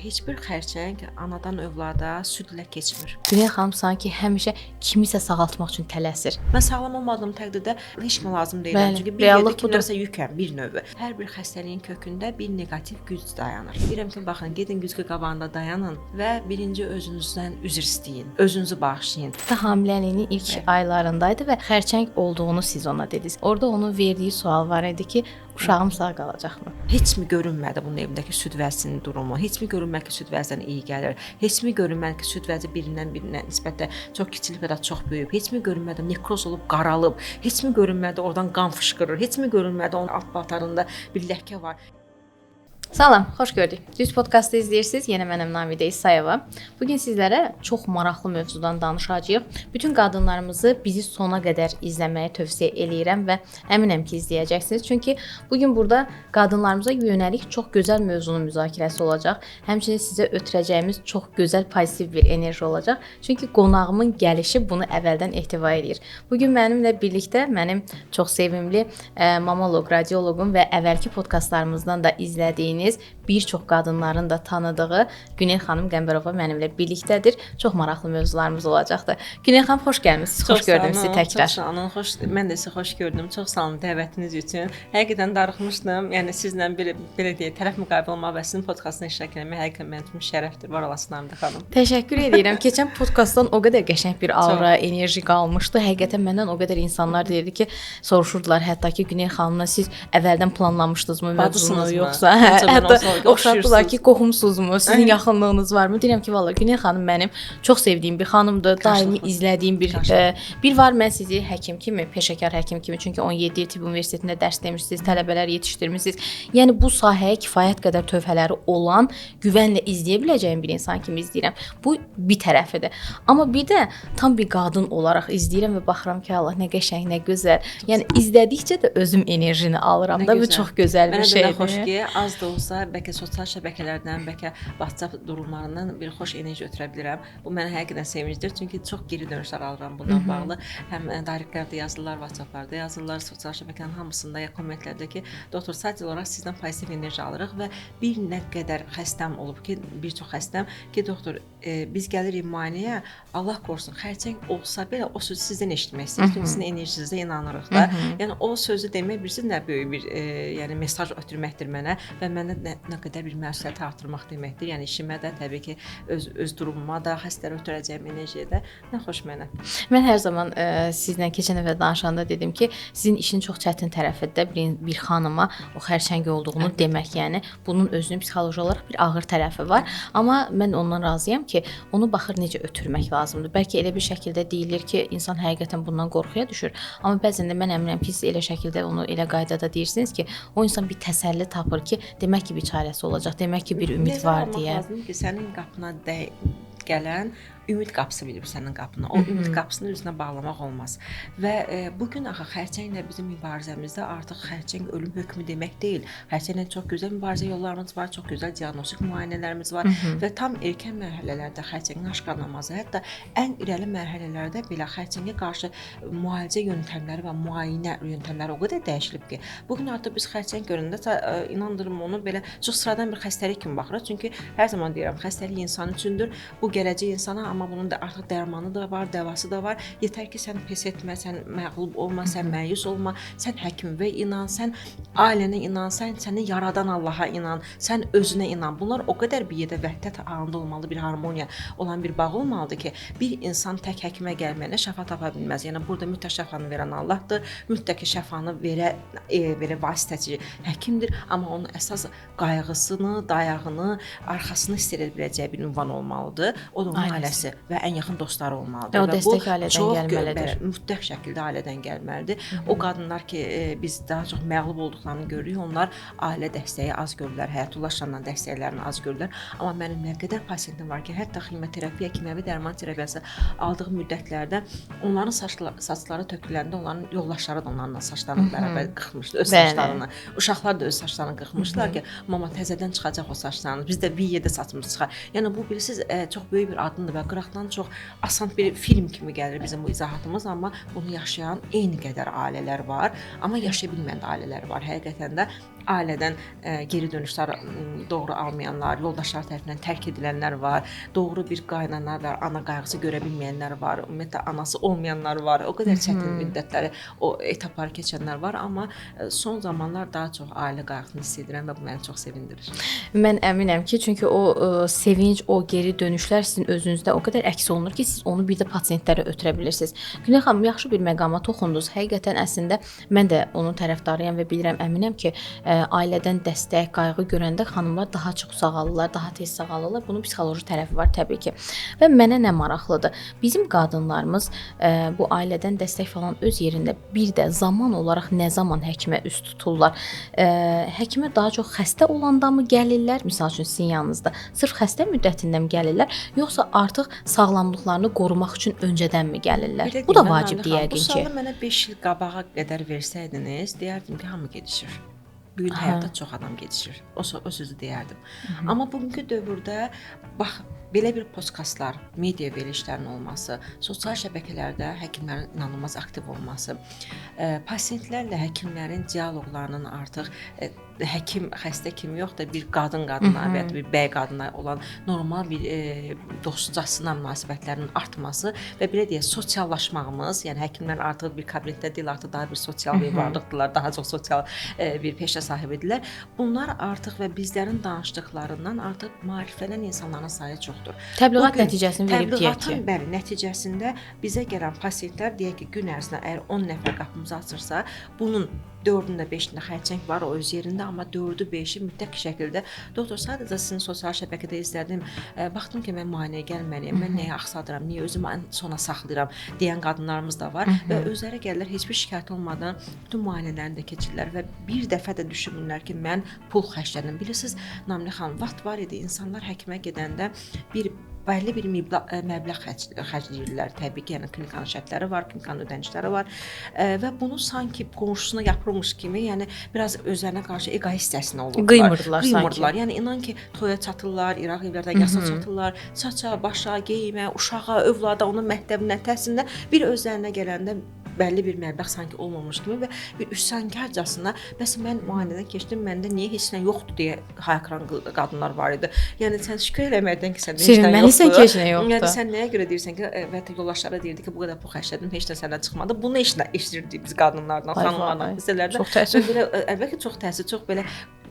Heç bir xərçəng anadan övlada südlə keçmir. Günel xanım sanki həmişə kimisə sağaltmaq üçün tələsir. Mən sağlam olmadığım təqdirdə heç kimə lazım deyiləm. Bəli, Çünki bir yerdə reallıq budur. kimlərsə yükəm bir növ. Hər bir xəstəliyin kökündə bir neqativ güc dayanır. Deyirəm ki, baxın, gedin güzgü qabağında dayanın və birinci özünüzdən üzr istəyin. Özünüzü bağışlayın. Və hamiləliyinin ilk aylarındaydı və xərçəng olduğunu siz ona dediniz. Orada onun verdiyi sual var idi ki, uşağım sağ qalacaqmı? Heç mi görünmədi bunun evindəki süd vəzinin durumu? Heç mi görünmədi ki, süd vəzindən iyi gəlir? Heç mi görünmədi ki, süd vəzi birindən birinə nisbətlə çox kiçilib ya da çox böyüyüb? Heç mi görünmədi nekroz olub, qaralıb? Heç mi görünmədi oradan qan fışqırır? Heç mi görünmədi onun alt paltarında bir ləkə var? Salam, xoş gördük. Düz podkastı izləyirsiniz. Yenə mənəm Namidə İsayeva. Bu gün sizlərə çox maraqlı mövzudan danışacağıq. Bütün qadınlarımızı bizi sona qədər izləməyi tövsiyə eləyirəm və əminəm ki, izləyəcəksiniz. Çünki bu gün burada qadınlarımıza yönəlik çox gözəl mövzunun müzakirəsi olacaq. Həmçinin sizə ötürəcəyimiz çox gözəl pozitiv bir enerji olacaq. Çünki qonağımın gəlişi bunu əvvəldən ehtiva eləyir. Bu gün mənimlə birlikdə mənim çox sevimli mamoloq, radioloqum və əvvəlki podkastlarımızdan da izlədiyiniz bir çox qadınların da tanıdığı Günel xanım Qəmbərova mənimlə birlikdədir. Çox maraqlı mövzularımız olacaqdır. Günel xanım, xoş gəlmisiniz. Xoş gördüm sizi təkrar. Çox sağ olun. Xoş, mən də sizi xoş gördüm. Çox sağ olun dəvətiniz üçün. Həqiqətən darıxmışdım. Yəni sizlə bir belə deyək, tərəf müqavilə olmaq və sizin podkastına iştirak etmək həqiqətən mənim üçün şərəfdir. Var olasın Namidə xanım. Təşəkkür edirəm. Keçən podkastdan o qədər qəşəng bir aura, enerji qalmışdı. Həqiqətən məndən o qədər insanlar deyirdi ki, soruşurdular hətta ki, Günel xanımla siz əvvəldən planlamışdınızmı mövzunu yoxsa hətta oxşatdılar ki, qohumsuzmu, sizin yaxınlığınız varmı? Deyirəm ki, vallah Günel xanım mənim çox sevdiyim bir xanımdır, daimi izlədiyim bir bir var mən sizi həkim kimi, peşəkar həkim kimi, çünki 17 il tibb universitetində dərs demişsiniz, tələbələr yetişdirmisiniz. Yəni bu sahəyə kifayət qədər tövhələri olan, güvənlə izləyə biləcəyim bir insan kimi izləyirəm. Bu bir tərəfidir. Amma bir də tam bir qadın olaraq izləyirəm və baxıram ki, Allah nə qəşəng, nə gözəl. Yəni izlədikcə də özüm enerjini alıram da, bu çox gözəl bir şeydir. Mənə də xoş ki, az da olsa bəlkə sosial şəbəkələrdən, bəlkə WhatsApp durumlarından bir xoş enerji ötürə bilirəm. Bu mənə həqiqətən sevincdir, çünki çox geri dönüşlər alıram bundan bağlı. Həm directlərdə yazırlar, WhatsApp-larda yazırlar, sosial şəbəkələrin hamısında ya kommentlərdə ki, doktor, sadəcə olaraq sizdən pozitiv enerji alırıq və bir nə qədər xəstəm olub ki, bir çox xəstəm ki, doktor, biz gəlirik müayinəyə, Allah qorusun, xərçəng olsa belə o sözü sizdən eşitmək istəyirik, çünki sizin enerjinizə inanırıq da. Yəni o sözü demək bilirsiniz nə böyük bir yəni mesaj ötürməkdir mənə və mənə nə qədər bir məsuliyyəti artırmaq deməkdir. Yəni işimə də təbii ki, öz durumuma da, xəstələrə ötürəcəyim enerjiyə də nə xoş mənə. Mən hər zaman sizlə keçən dəfə danışanda dedim ki, sizin işin çox çətin tərəfidir də bir xanıma o xərçəng olduğunu demək, yəni bunun özünün psixoloji olaraq bir ağır tərəfi var. Amma mən ondan razıyam ki, onu baxır necə ötürmək lazımdır. Bəlkə elə bir şəkildə deyilir ki, insan həqiqətən bundan qorxuya düşür. Amma bəzən də mən əminəm ki, siz elə şəkildə onu elə qaydada deyirsiniz ki, o insan bir təsəlli tapır ki, demək ki, bir çarəsi olacaq, demək ki, bir ümid var deyə. Lazım ki, sənin qapına gələn ümid qapısı bilib sənin qapını. O ümid qapısını üzünə bağlamaq olmaz. Və bu gün axı xərçənglə bizim mübarizəmizdə artıq xərçəng ölüm hökmü demək deyil. Xərçənglə çox gözəl mübarizə yollarımız var, çox gözəl diaqnostik müayinələrimiz var və tam erkən mərhələlərdə xərçəngin aşkarlanması, hətta ən irəli mərhələlərdə belə xərçəngə qarşı müalicə yöntəmləri və müayinə yöntəmləri o qədər dəyişilib ki, bu gün artıq biz xərçəng görəndə inandırım onu belə çox sıradan bir xəstəlik kimi baxırıq. Çünki hər zaman deyirəm, xəstəlik insan üçündür. Bu gələcək insana, amma bunun da artıq dərmanı da var, dəvası da var. Yetər ki, sən pes etmə, sən məğlub olma, sən məyus olma, sən həkimə inan, sən ailənə inan, sən səni yaradan Allaha inan, sən özünə inan. Bunlar o qədər bir yerdə vəhdət halında olmalı, bir harmoniya olan bir bağ olmalıdır ki, bir insan tək həkimə gəlməyinə şəfa tapa bilməz. Yəni burada mütləq şəfanı verən Allahdır, mütləq şəfanı verə vasitəçi həkimdir, amma onun əsas qayğısını, dayağını, arxasını hiss edə biləcəyi bir ünvan olmalıdır. O da onun ailəsi və ən yaxın dostları olmalıdır. Və o dəstək ailədən gəlməlidir. Mütləq şəkildə ailədən gəlməlidir. O qadınlar ki, biz daha çox məğlub olduqlarını görürük, onlar ailə dəstəyi az görürlər, həyat yoldaşlarından dəstəklərini az görürlər. Amma mənim nə qədər pasientim var ki, hətta ximiyoterapiya, kimyəvi dərman terapiyası aldığı müddətlərdə onların saçları töküləndə onların yoldaşları da onlarla saçlarını bərabər qırxmışdı, öz saçlarını. Uşaqlar da öz saçlarını qırxmışdılar ki, mama təzədən çıxacaq o saçlarınız. Biz də bir yerdə saçımız çıxar. Yəni bu bilirsiniz, çox böyük bir addımdır və qıraqdan çox asan bir film kimi gəlir bizim bu izahatımız, amma bunu yaşayan eyni qədər ailələr var, amma yaşaya bilməyən də ailələr var. Həqiqətən də Ailədən geri dönüşlər doğru almayanlar, yoldaşlar tərəfindən tərk edilənlər var, doğru bir qaynana və ana qayğısı görə bilməyənlər var, ümumiyyətlə anası olmayanlar var. O qədər çətin müddətləri, o etapları keçənlər var, amma son zamanlar daha çox ailə qayğısını hiss edirəm və bu məni çox sevindirir. Mən əminəm ki, çünki o sevinc, o geri dönüşlər sizin özünüzdə o qədər əks olunur ki, siz onu bir də pasientlərə ötürə bilirsiniz. Günel xanım, yaxşı bir məqama toxundunuz. Həqiqətən əslində mən də onun tərəfdarıyam və bilirəm, əminəm ki, ailədən dəstək, qayğı görəndə xanımlar daha çox sağalırlar, daha tez sağalırlar. Bunun psixoloji tərəfi var təbii ki. Və mənə nə maraqlıdır? Bizim qadınlarımız bu ailədən dəstək falan öz yerində, bir də zaman olaraq nə zaman həkimə üz tuturlar? Həkimə daha çox xəstə olanda mı gəlirlər? Misal üçün sizin yanınızda sırf xəstə müddətində mi gəlirlər, yoxsa artıq sağlamlıqlarını qorumaq üçün öncədənmi gəlirlər? Belə Bu da deyim, vacibdir Naminə xanım, yəqin bu ki. sualı mənə 5 il qabağa qədər versəydiniz, deyərdim ki, hamı gedişir. Bu gün həyatda çox adam gedişir. O sözü deyərdim. Amma bugünkü dövrdə bax belə bir podkastlar, media verilişlərinin olması, sosial şəbəkələrdə həkimlərin inanılmaz aktiv olması, pasientlərlə həkimlərin dialoqlarının artıq həkim xəstə kimi yox da bir qadın qadına və ya da bir bəy qadına olan normal bir dostcasına münasibətlərinin artması və belə deyək, sosiallaşmağımız, yəni həkimlər artıq bir kabinetdə deyil, artıq daha bir sosial bir varlıqdırlar, daha çox sosial bir peşə sahibidirlər. Bunlar artıq və bizlərin danışdıqlarından artıq maariflənən insanların sayı çoxdur. Təbliğat Bugün nəticəsini verib deyək ki. Təbliğatın bəli, nəticəsində bizə gələn pasientlər deyək ki, gün ərzində əgər 10 nəfər qapımızı açırsa, bunun 4-ündə 5-ində xərçəng var, o öz yerində, amma 4-ü 5-i mütləq şəkildə doktor, sadəcə sizin sosial şəbəkədə izlədim, baxdım ki, mən müayinəyə gəlməliyəm, mən nəyə axsadıram, niyə özümü ən sona saxlayıram deyən qadınlarımız da var və özləri gəlirlər heç bir şikayət olmadan bütün müayinələrini də keçirlər və bir dəfə də düşünmürlər ki, mən pul xərclədim. Bilirsiniz, Naminə xanım, vaxt var idi, insanlar həkimə gedəndə bir bəlli bir məbləğ xərcləyirdilər. Təbii ki, yəni klinikanın şərtləri var, klinikanın ödənişləri var və bunu sanki qonşusuna yapırmış kimi, yəni biraz özlərinə qarşı eqoistcəsinə olurdular. Qıymırdılar sanki. Qıymırdılar. Yəni inan ki, toya çatırlar, İraq evlərdə yasa çatırlar, saça, başa, geyimə, uşağa, övlada, onun məktəbinə, təhsilinə bir özlərinə gələndə bəlli bir məbləğ sanki olmamış kimi və bir üsyankarcasına, bəs mən müayinədən keçdim, məndə niyə heç nə yoxdur deyə haykıran qadınlar var idi. Yəni sən şükür eləməkdən ki, səndə heç nə Sevinməlisən yoxdur. ki, heç nə yoxdur. Yəni sən nəyə görə deyirsən ki, və hətta yoldaşlara deyirdi ki, bu qədər pul xərclədim, heç nə səndən çıxmadı. Bunu eşidirdik biz qadınlardan, Vay xanımlardan, vay. xəstələrdən. Çox təəssüf. Və belə əlbəttə ki, çox təəssüf, çox belə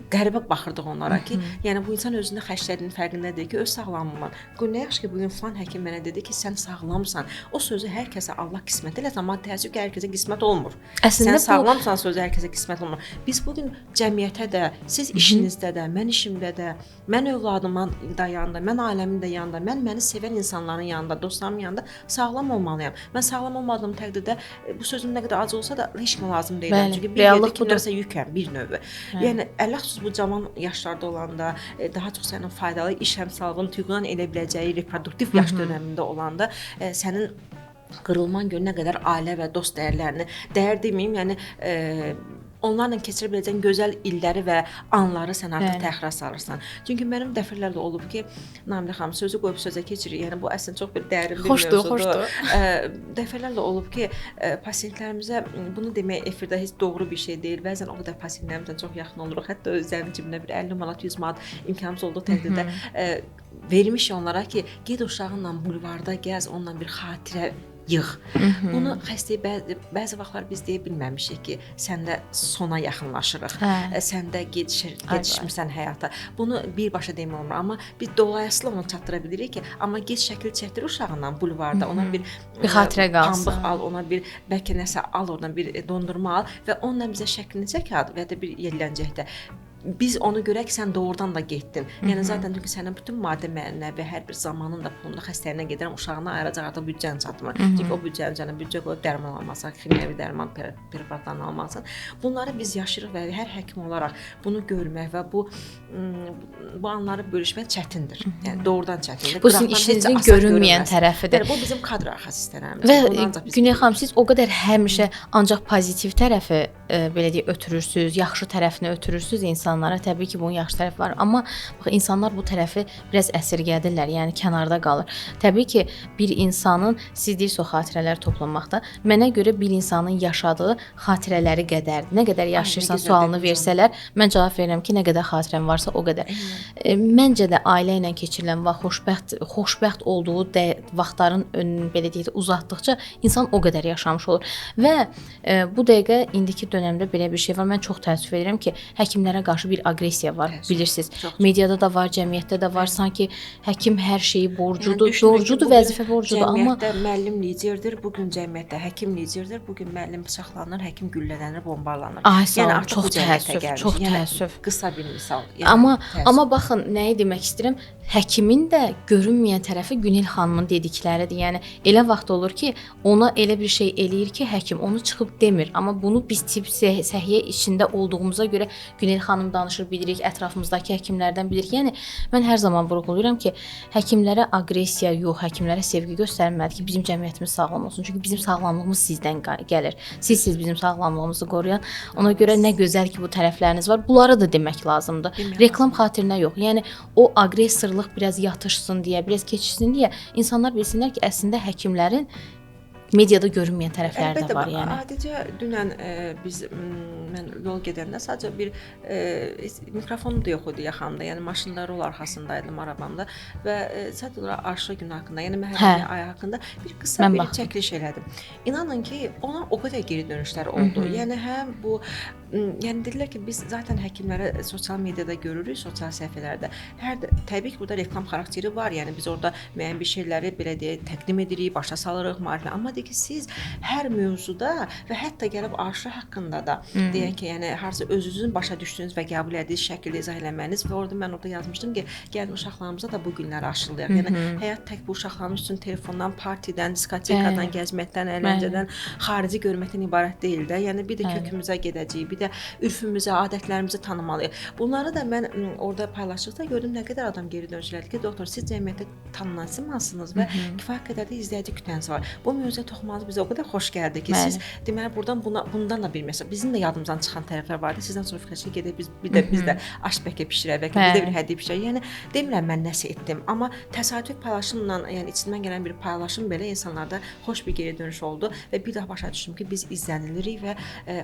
qəribə baxırdıq onlara ki, yəni bu insan özündə xərclədiyinin fərqində deyil ki, öz sağlamlığından. Nə yaxşı ki, bu gün filan həkim mənə dedi ki, sən sağlamsan. O sözü hər kəsə Allah qismət eləsin, amma təəssüf ki, hər kəsə qismət olmur. Əslində Sən bu sağlamsan sözü hər kəsə qismət olmur. Biz bu gün cəmiyyətə də, siz işinizdə də, mən işimdə də, mən övladımın da yanında, mən ailəmin də yanında, mən məni sevən insanların yanında, dostlarımın yanında sağlam olmalıyam. Mən sağlam olmadığım təqdirdə bu sözüm nə qədər acı olsa da heç kimə lazım deyiləm. Bəli, Çünki bir yerdə reallıq budur. kimlərsə yükəm bir növ. Yəni ələxsus bu cavan yaşlarda olanda, daha çox sənin faydalı iş həmsalığın tüğyan elə biləcəyi reproduktiv yaş dönəmində olanda sənin qırılman gör nə qədər ailə və dost dəyərlərini, dəyər deməyim, yəni onlarla keçirə biləcəyin gözəl illəri və anları sən artıq təxirə salırsan. Çünki mənim dəfələrlə olub ki, Namilə xanım sözü qoyub sözə keçirir. Yəni bu əslində çox bir dərin bir Xoşdur, mövzudur. xoşdur. Dəfələrlə olub ki, pasientlərimizə bunu demək efirdə heç doğru bir şey deyil. Bəzən o qədər pasientlərimizlə çox yaxın oluruq. Hətta özlərinin cibinə bir 50 manat, 100 manat imkanımız olduğu təqdirdə vermişik onlara ki, get uşağınla bulvarda gəz, onunla bir xatirə yığ. Bunu xəstəyə bəzi vaxtlar biz deyə bilməmişik ki, səndə sona yaxınlaşırıq. Səndə gedişmirsən həyata. Bunu birbaşa demək olmur, amma biz dolayısıyla onu çatdıra bilirik ki, amma get şəkil çəkdir uşağınla bulvarda, ona bir xatirə qalsın. Pambıq al, ona bir bəlkə nəsə al, oradan bir dondurma al və onunla bizə şəklini çək ad və ya da bir yerlənəcəkdə. Biz onu görək ki, sən doğrudan da getdin. Yəni zaten çünki sənin bütün maddi mənəvi hər bir zamanın da pulun da xəstəliyinə gedirəm, uşağına ayıracaq artıq büdcən çatmır. Çünki o büdcənin üzərinə büdcə qoyub dərman almalısan, ximyəvi dərman preparatlarını almalısan. Bunları biz yaşayırıq və hər həkim olaraq bunu görmək və bu anları bölüşmək çətindir. Yəni doğrudan çətindir. Bu sizin işinizin görünməyən tərəfidir. Bəli, bu bizim kadr arxası hissələrimizdir. Və Güney xanım, siz o qədər həmişə ancaq pozitiv tərəfi belə deyək ötürürsüz, yaxşı tərəfini ötürürsüz insanlara. insanlara. Təbii ki, bunun yaxşı tərəfi var, amma bax insanlar bu tərəfi biraz əsirgədirlər, yəni kənarda qalır. Təbii ki, bir insanın, siz deyirsiniz o xatirələri toplamaqda, mənə görə bir insanın yaşadığı xatirələri qədərdir. Nə qədər yaşayırsan sualını versələr, mən cavab verirəm ki, nə qədər xatirəm varsa o qədər. Məncə də ailə ilə keçirilən vaxt xoşbəxt olduğu vaxtların belə deyək də uzatdıqca insan o qədər yaşamış olur. Və bu dəqiqə indiki dönəmdə belə bir şey var. Mən çox təəssüf edirəm ki, həkimlərə qarşı bir aqressiya var, bilirsiniz. Çox. Mediada da var, cəmiyyətdə də var. Sanki həkim hər şeyi borcudur, yəni, borcudur, vəzifə borcudur, amma cəmiyyətdə müəllim liderdir, bu gün cəmiyyətdə həkim liderdir, bu gün müəllim bıçaqlanır, həkim güllələnir, bombalanır. Ay, yəni artıq çox təəssüf, çox yəni, təəssüf. Qısa bir misal. Yəni, amma baxın, nəyi demək istəyirəm? Həkimin də görünməyən tərəfi Günel xanımın dedikləridir. Yəni elə vaxt olur ki, ona elə bir şey eləyir ki, həkim onu çıxıb demir. Amma bunu biz tibb səhiyyə içində olduğumuza görə Günel xanım danışır, bilirik, ətrafımızdakı həkimlərdən bilirik. Yəni mən hər zaman vurğulayıram ki, həkimlərə aqressiya yox, həkimlərə sevgi göstərilməlidir ki, bizim cəmiyyətimiz sağlam olsun. Çünki bizim sağlamlığımız sizdən gəlir. Sizsiz bizim sağlamlığımızı qoruyan. Ona görə nə gözəl ki, bu tərəfləriniz var. Bunları da demək lazımdır. Reklam xatirinə yox. Yəni o aqressorluq biraz yatışsın deyə, biraz keçsin deyə insanlar bilsinlər ki, əslində həkimlərin mediada görünməyən tərəfləri də var, yəni. Adicə dünən mən yol gedəndə sadəcə bir mikrofonum da yox idi yaxamda. Yəni maşında rol arxasındaydım arabamda və sadəcə olaraq Aşura günü haqqında, yəni Məhərrəmi ayı haqqında bir qısa bir çəkiliş elədim. İnanın ki, ona o qədər geri dönüşlər oldu. Yəni həm bu, yəni dedilər ki, biz zaten həkimləri sosial mediada görürük, sosial səhifələrdə. Təbii ki, burada reklam xarakteri var. Yəni biz orada müəyyən bir şeyləri belə deyək, təqdim edirik, başa salırıq, maariflə. Amma deyək ki, siz hər mövzuda və hətta gəlib Aşura haqqında da deyək ki, yəni harca özünüzün başa düşdüyünüz və qəbul etdiyiniz şəkildə izah eləməyiniz və orada mən orada yazmışdım ki, gəlin uşaqlarımıza da bu günləri aşılayaq. Yəni həyat tək bu uşaqlarımız üçün telefondan, partidən, diskotekadan, gəzməkdən, əyləncədən, xarici görməkdən ibarət deyil də. Yəni bir də kökümüzə gedəcəyik, bir də ürfümüzə, adətlərimizi tanımalıyıq. Bunları da mən orada paylaşdıqda gördüm nə qədər adam geri dönüş elədi ki, doktor, siz cəmiyyətdə tanınan simasınız və kifayət qədər də izləyici kütləniz var. Bu mövzuya toxunmanız bizə o qədər xoş gəldi ki, siz deməli buradan bundan da bir məsələ, bizim də yadımızdan çıxan tərəflər vardı. Sizdən sonra fikirləşdik gedək biz bir də biz də aş bəlkə bişirək, bəlkə biz də bir hədiyyə bişirək. Yəni demirəm mən nəsə etdim, amma təsadüfi paylaşımla, yəni içindən gələn bir paylaşım belə insanlarda xoş bir geri dönüş oldu və bir daha başa düşdüm ki, biz izlənilirik və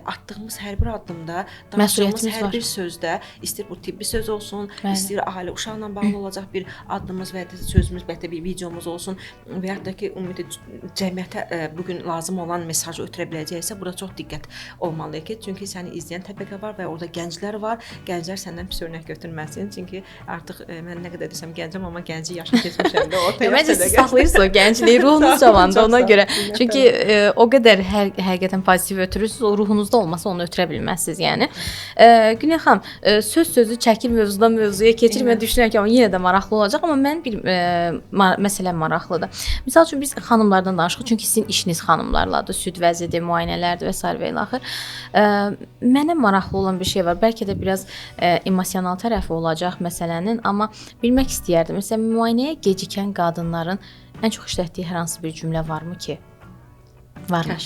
atdığımız hər bir addımda, danışdığımız hər bir sözdə, istər bu tibbi söz olsun, istər ailə uşaqla bağlı olacaq bir addımımız və ya da sözümüz, bəlkə bir videomuz olsun və ya da ki, ümumiyyətlə cəmiyyətə bu gün lazım olan mesajı ötürə biləcəksə, bura çox diqqət olmalıyıq ki, çünki səni izləyən təbəqə var və orada gənclər var. Gənclər səndən pis örnək götürməsin. Çünki artıq mən nə qədər desəm gəncəm, amma gənci yaşa keçmişəm də ortaya. Məncə siz saxlayırsınız o gəncliyi, ruhunuz cavandır ona görə. Çünki o qədər həqiqətən pozitiv ötürürsünüz, o ruhunuzda olmasa onu ötürə bilməzsiniz yəni. Günel xanım, söz sözü çəkir, mövzudan mövzuya keçir. Mən düşünürəm ki, amma yenə də maraqlı olacaq, amma mən bir məsələ maraqlıdır. Misal üçün biz xanımlardan danışırıq, çünki sizin işiniz xanımlarladır, süd vəzidir, müayinələrdir və sair və ilaxır. Mənə maraqlı olan bir şey var. Bəlkə də biraz emosional tərəfi olacaq məsələnin, amma bilmək istəyərdim. Məsələn, müayinəyə gecikən qadınların ən çox işlətdiyi hər hansı bir cümlə varmı ki? Varmı?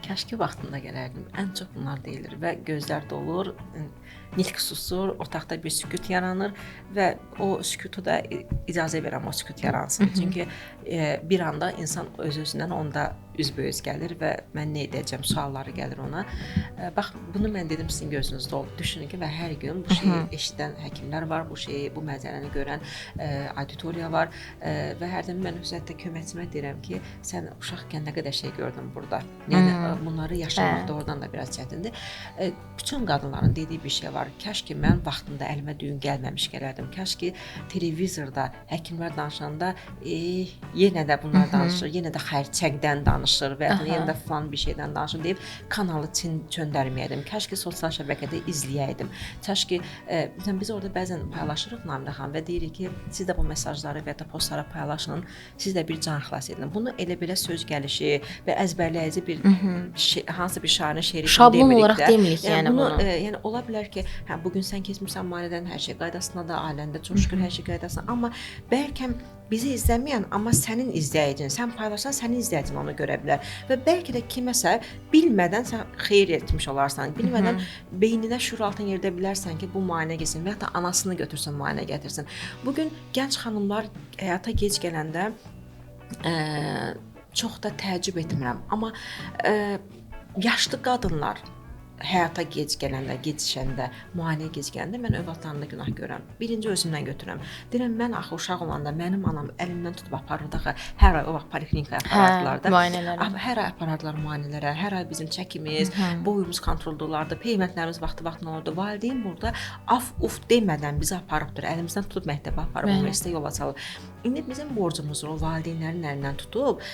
Kaş ki vaxtında gələrdim. Ən çox bunlar deyilir və gözlər dolur, nitq susur, otaqda bir sükut yaranır və o sükutu da icazə verirəm o sükut yaransın. Çünki bir anda insan öz-özündən onda üzbəüz gəlir və mən nə edəcəm sualları gəlir ona. Bax, bunu mən dedim, sizin gözünüzdə oldu. Düşünün ki, və hər gün bu şeyi eşidən həkimlər var, bu şeyi, bu mənzərəni görən auditoriya var və hərdən mən hətta köməkçimə deyirəm ki, sən uşaqkən nə qədər şey gördün burada. Yəni bunları yaşamaq doğrudan da biraz çətindir. Bütün qadınların dediyi bir şey var. Kaş ki mən vaxtında əlimə düyün gəlməmiş gələrdim. Kaş ki televizorda həkimlər danışanda yenə də bunlar danışır, yenə də xərçəngdən danışır və ya yenə də falan bir şeydən danışır deyib kanalı çöndərməyəydim. Kaş ki sosial şəbəkədə izləyəydim. Kaş ki biz orada bəzən paylaşırıq Namilə xanım və deyirik ki, siz də bu mesajları və ya da postları paylaşın, siz də bir can xilas edin. Bunu elə belə söz gəlişi və əzbərləyici bir hansı bir şairin şeiri şablon olaraq demirik yəni bunu. Yəni ola bilər ki, hə bu gün sən keçmirsən müayinədən, hər şey qaydasında da, ailəndə çox şükür hər şey qaydasında, amma bəlkə bizi izləməyən, amma sənin izləyicin, sən paylaşsan sənin izləyicin onu görə bilər və bəlkə də kiməsə bilmədən sən xeyir etmiş olarsan, bilmədən beyninə şüuraltını yerdə bilərsən ki, bu müayinə getsin və ya da anasını götürsün, müayinə gətirsin. Bu gün gənc xanımlar həyata gec gələndə çox da təəccüb etmirəm, amma yaşlı qadınlar həyata gec gələndə, gecişəndə, müayinəyə gec gələndə mən övladlarımda günah görürəm. Birinci özümdən götürürəm. Deyirəm, mən axı uşaq olanda mənim anam əlimdən tutub aparırdı axı. Hər ay o vaxt poliklinikaya aparardılar da. Müayinələrə. Hər ay aparardılar müayinələrə. Hər ay bizim çəkimiz, boyumuz kontrolda olardı, peyvəndlərimiz vaxtı-vaxtında olurdu. Valideyn burada af-uf demədən bizi aparıbdır. Əlimizdən tutub məktəbə aparıb, universitetə yola salıb. İndi bizim borcumuzdur o valideynlərin əlindən tutub,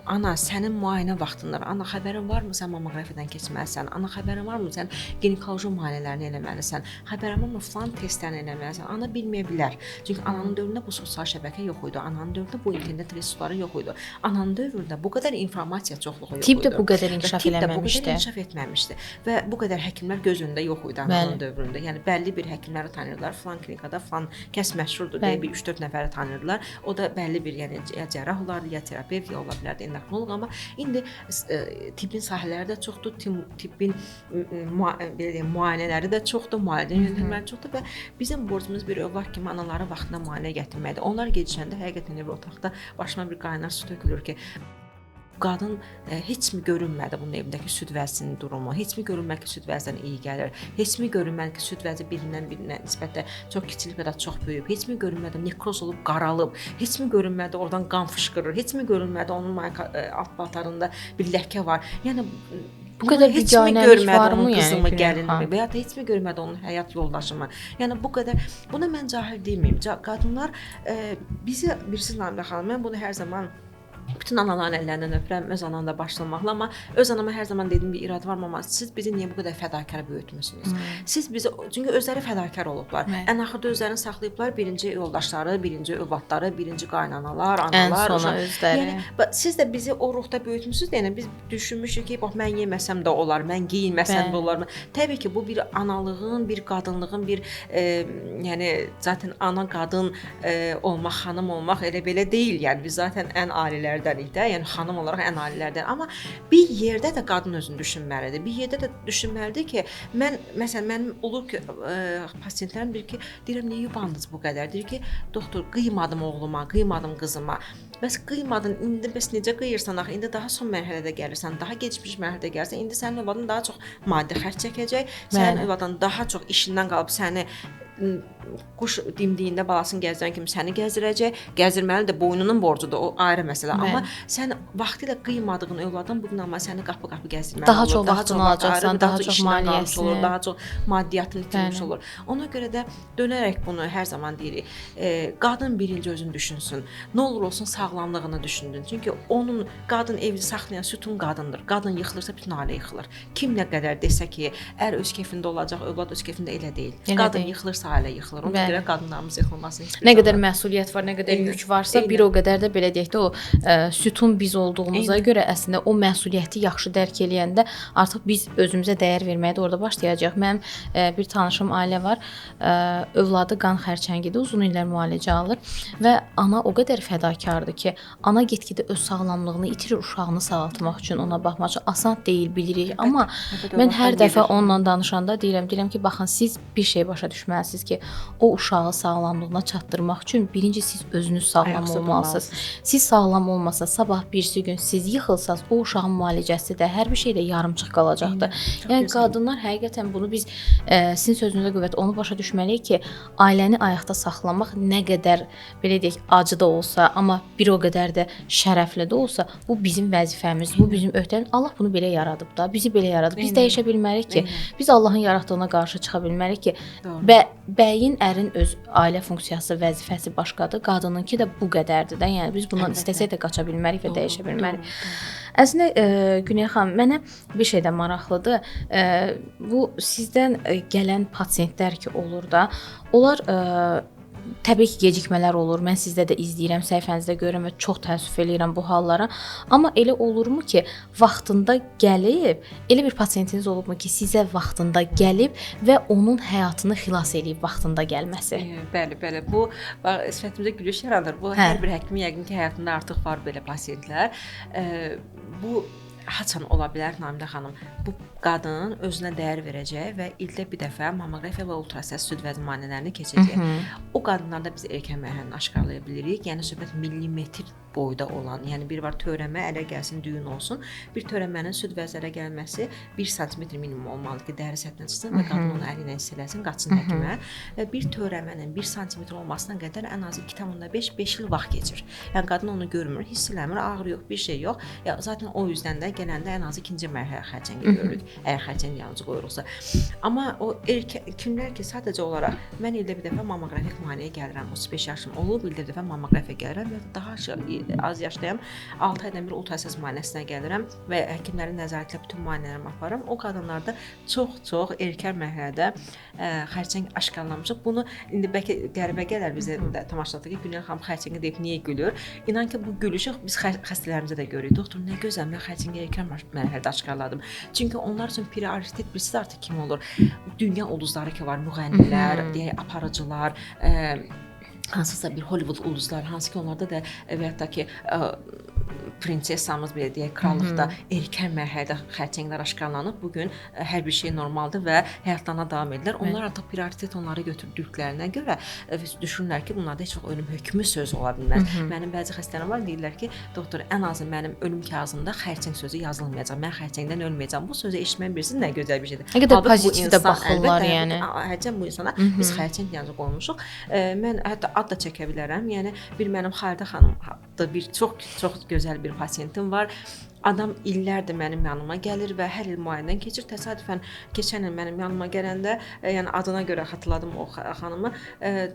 ana, sənin müayinə vaxtındır. Ana, xəbərin varmı sən mamoqrafiyadan keçməlisən? Ana, xəbərin varmı sən ginekoloji müayinələrini eləməlisən? Xəbərin varmı filan testlərini eləməlisən? Ana bilməyə bilər. Çünki ananın dövründə bu sosial şəbəkə yox idi. Ananın dövründə bu internet resursları yox idi. Ananın dövründə bu qədər informasiya çoxluğu yox idi. Tibb də bu qədər inkişaf eləməmişdi. Bu qədər inkişaf etməmişdi və bu qədər həkimlər göz önündə yox idi ananın dövründə. Yəni bəlli bir həkimləri tanıyırdılar. Filan klinikada filan kəs məşhurdur deyə bir 3-4 nəfəri tanıyırdılar. O da bəlli bir, yəni ya cərrah olardı, ya terapevt, ya ola bilərdi endokrinoloq, amma indi tibbin sahələri də çoxdur, tibbin belə deyim, müayinələri də çoxdur, müalicə yöntəmləri çoxdur və bizim borcumuz bir övlad kimi anaları vaxtında müayinəyə gətirməkdir. Onlar gecişəndə həqiqətən bir otaqda başıma bir qaynar su tökülür ki, qadın heç mi görünmədi bunun evindəki süd vəzinin durumu, heç mi görünmədi ki, süd vəzindən iyi gəlir, heç mi görünmədi ki, süd vəzi birindən birinə nisbətlə çox kiçilib ya da çox böyüyüb, heç mi görünmədi nekroz olub qaralıb, heç mi görünmədi oradan qan fışqırır, heç mi görünmədi onun alt paltarında bir ləkə var. Yəni bu qədər heç mi görmədi onun qızımı, gəlinimi və ya da heç mi görmədi onun həyat yoldaşımı. Yəni bu qədər, buna mən cahil deməyim. Qadınlar bizi bilirsiniz Namilə xanım, mən bunu hər zaman bütün anaların əllərindən öpürəm, öz anam da başlamaqla, amma öz anama hər zaman dediyim bir irad var, mama, siz bizi niyə bu qədər fədakar böyütmüsünüz? Siz bizi, çünki özləri fədakar olublar. Ən axırda özlərini saxlayıblar, birinci yoldaşları, birinci övladları, birinci qaynanalar, analar. Ən sona özləri. Yəni, siz də bizi o ruhda böyütmüsünüz, yəni biz düşünmüşük ki, bax, mən yeməsəm də olar, mən geyinməsəm də olar. Təbii ki, bu bir analığın, bir qadınlığın, bir, yəni, zaten ana qadın olmaq, xanım olmaq elə belə deyil. Yəni, biz zaten ən alilər də, yəni xanım olaraq ən alilərdən. Amma bir yerdə də qadın özünü düşünməlidir. Bir yerdə də düşünməlidir ki, mən məsələn mənim olur ki, pasientlərim deyir ki, deyirəm niyə yubandınız bu qədər? Deyir ki, doktor, qıymadım oğluma, qıymadım qızıma. Bəs qıymadın, indi bəs necə qıyırsan axı? İndi daha son mərhələdə gəlirsən, daha gecikmiş mərhələdə gəlirsən. İndi sənin övladın daha çox maddi xərc çəkəcək, sənin övladın daha çox işindən qalıb səni quş dimdiyində balasını gəzdirən kimi səni gəzdirəcək. Gəzdirməli də boynunun borcudur, o ayrı məsələ. Amma sən vaxtilə qıymadığın övladın bugün amma səni qapı-qapı gəzdirməli daha olur. Çox vaxtını alacaqsan, daha çox maliyyəsini olur, daha çox maddiyyatını itirmiş olur. Ona görə də dönərək bunu hər zaman deyirik. Qadın birinci özünü düşünsün. Nə olur olsun sağlamlığını düşündün. Çünki onun qadın evi saxlayan sütun qadındır. Qadın yıxılırsa bütün ailə yıxılır. Kim nə qədər desə ki, ər öz kefində olacaq, övlad öz kefində, elə deyil. Qadın yıxılırsa ailə yıxılır. Ona görə qadınlarımız yıxılmasın. Nə qədər məsuliyyət var, nə qədər yük varsa, bir o qədər də belə deyək də o sütun biz olduğumuza görə əslində o məsuliyyəti yaxşı dərk eləyəndə artıq biz özümüzə dəyər verməyə də orada başlayacağıq. Mənim bir tanışım ailə var. Övladı qan xərçəngidir, uzun illər müalicə alır və ana o qədər fədakardır ki, ana get-gedə öz sağlamlığını itirir uşağını sağaltmaq üçün, ona baxmaq üçün. Asan deyil, bilirik, amma mən hər dəfə onunla danışanda deyirəm ki, baxın, siz bir şey başa düşməlisiniz ki, o uşağı sağlamlığına çatdırmaq üçün birinci siz özünüz sağlam olmalısınız. Siz sağlam olmasa, sabah birisi gün siz yıxılsaz, o uşağın müalicəsi də, hər bir şey də yarımçıq qalacaqdır. Yəni qadınlar həqiqətən bunu biz sizin sözünüzə qüvvət onu başa düşməliyik ki, ailəni ayaqda saxlamaq nə qədər belə deyək acı da olsa, amma bir o qədər də şərəfli də olsa, bu bizim vəzifəmiz, bu bizim öhdəmiz. Allah bunu belə yaradıb da, bizi belə yaradıb. Biz dəyişə bilmərik ki, biz Allahın yaratdığına qarşı çıxa bilmərik ki, bəyin, ərin öz ailə funksiyası, vəzifəsi başqadır, qadınınki də bu qədərdir də. Yəni biz bundan istəsək də qaça bilmərik və dəyişə bilmərik. Əslində Güney xanım, mənə bir şey də maraqlıdır. Bu sizdən gələn pasientlər ki olur da, onlar Təbii ki, gecikmələr olur. Mən sizdə də izləyirəm, səhifənizdə görürəm və çox təəssüf eləyirəm bu hallara. Amma elə olurmu ki, vaxtında gəlib, elə bir pasiyentiniz olubmu ki, sizə vaxtında gəlib və onun həyatını xilas eləyib vaxtında gəlməsi? Bəli, bəli. Bu sifətimizdə gülüş yaranır. Bu hər bir həkimin yəqin ki, həyatında artıq var belə pasiyentlər. Bu haçan ola bilər Namidə xanım? Bu qadın özünə dəyər verəcək və ildə bir dəfə mamoqrafiya və ultrasəs süd vəzi müayinələrini keçəcək. O qadınlarda biz erkən mərhələni aşkarlaya bilirik. Yəni söhbət millimetr boyda olan, yəni bir var törəmə ələ gəlsin, düyün olsun. Bir törəmənin süd vəzi ələ gəlməsi 1 sm minimum olmalıdır ki, dəri səthinə çıxsın və qadın onu əli ilə hiss eləsin, qaçsın həkimə. Və bir törəmənin 1 sm olmasına qədər ən az 2,5-5 il vaxt keçir. Yəni qadın onu görmür, hiss eləmir, ağrı yox, bir şey yox. Ya zaten o yüzdən də gələndə ən az ikinci mərhələ xərçəngi görürük, əgər xərçəng diaqnozu qoyuruqsa. Amma o erkək kimlər ki, sadəcə olaraq mən ildə bir dəfə mamoqrafik müayinəyə gəlirəm, 35 yaşım olub, ildə bir dəfə mamoqrafiya gəlirəm və daha az yaşdayam, 6 aydan bir ultrasəs müayinəsinə gəlirəm və həkimlərin nəzarəti ilə bütün müayinələrimi aparıram. O qadınlarda çox-çox erkən mərhələdə xərçəng aşkarlanmışıq. Bunu indi bəlkə qəribə gələr bizə də tamaşaçılar ki, Günel xanım xərçəngi deyib niyə gülür? İnan ki, bu gülüşü biz xəstələrimizə də görürük. Doktor, nə gözəl, mən xərçəngi erkən mərhələdə aşkarladım. Çünki onlar üçün prioritet bilirsiz artıq kim olur? Dünya ulduzları ki var, müğənnilər, deyək, aparıcılar, hansısa bir Hollywood ulduzları, hansı ki onlarda da və hətta ki prinsesamız belə deyək, krallıqda erkən mərhələdə xərçənglər aşkarlanıb. Bu gün hər bir şey normaldır və həyatlarına davam edirlər. Onlar artıq prioritet onları götürdüklərinə görə düşünürlər ki, bunlarda heç vaxt ölüm hökmü sözü ola bilməz. Mənim bəzi xəstələrim var, deyirlər ki, doktor, ən azı mənim ölüm kağızımda xərçəng sözü yazılmayacaq. Mən xərçəngdən ölməyəcəm. Bu sözü eşitmək bilirsiniz nə gözəl bir şeydir. Nə qədər pozitiv də baxırlar yəni. Hərçəng bu insana biz xərçəng diaqnozu qoymuşuq. Mən hətta ad da çəkə bilərəm. Yəni bir mənim Xalidə xanım da bir çox gözəl bir pasiyentim var. Adam illərdir mənim yanıma gəlir və hər il müayinədən keçir. Təsadüfən keçən il mənim yanıma gələndə, yəni adına görə xatırladım o xanımı,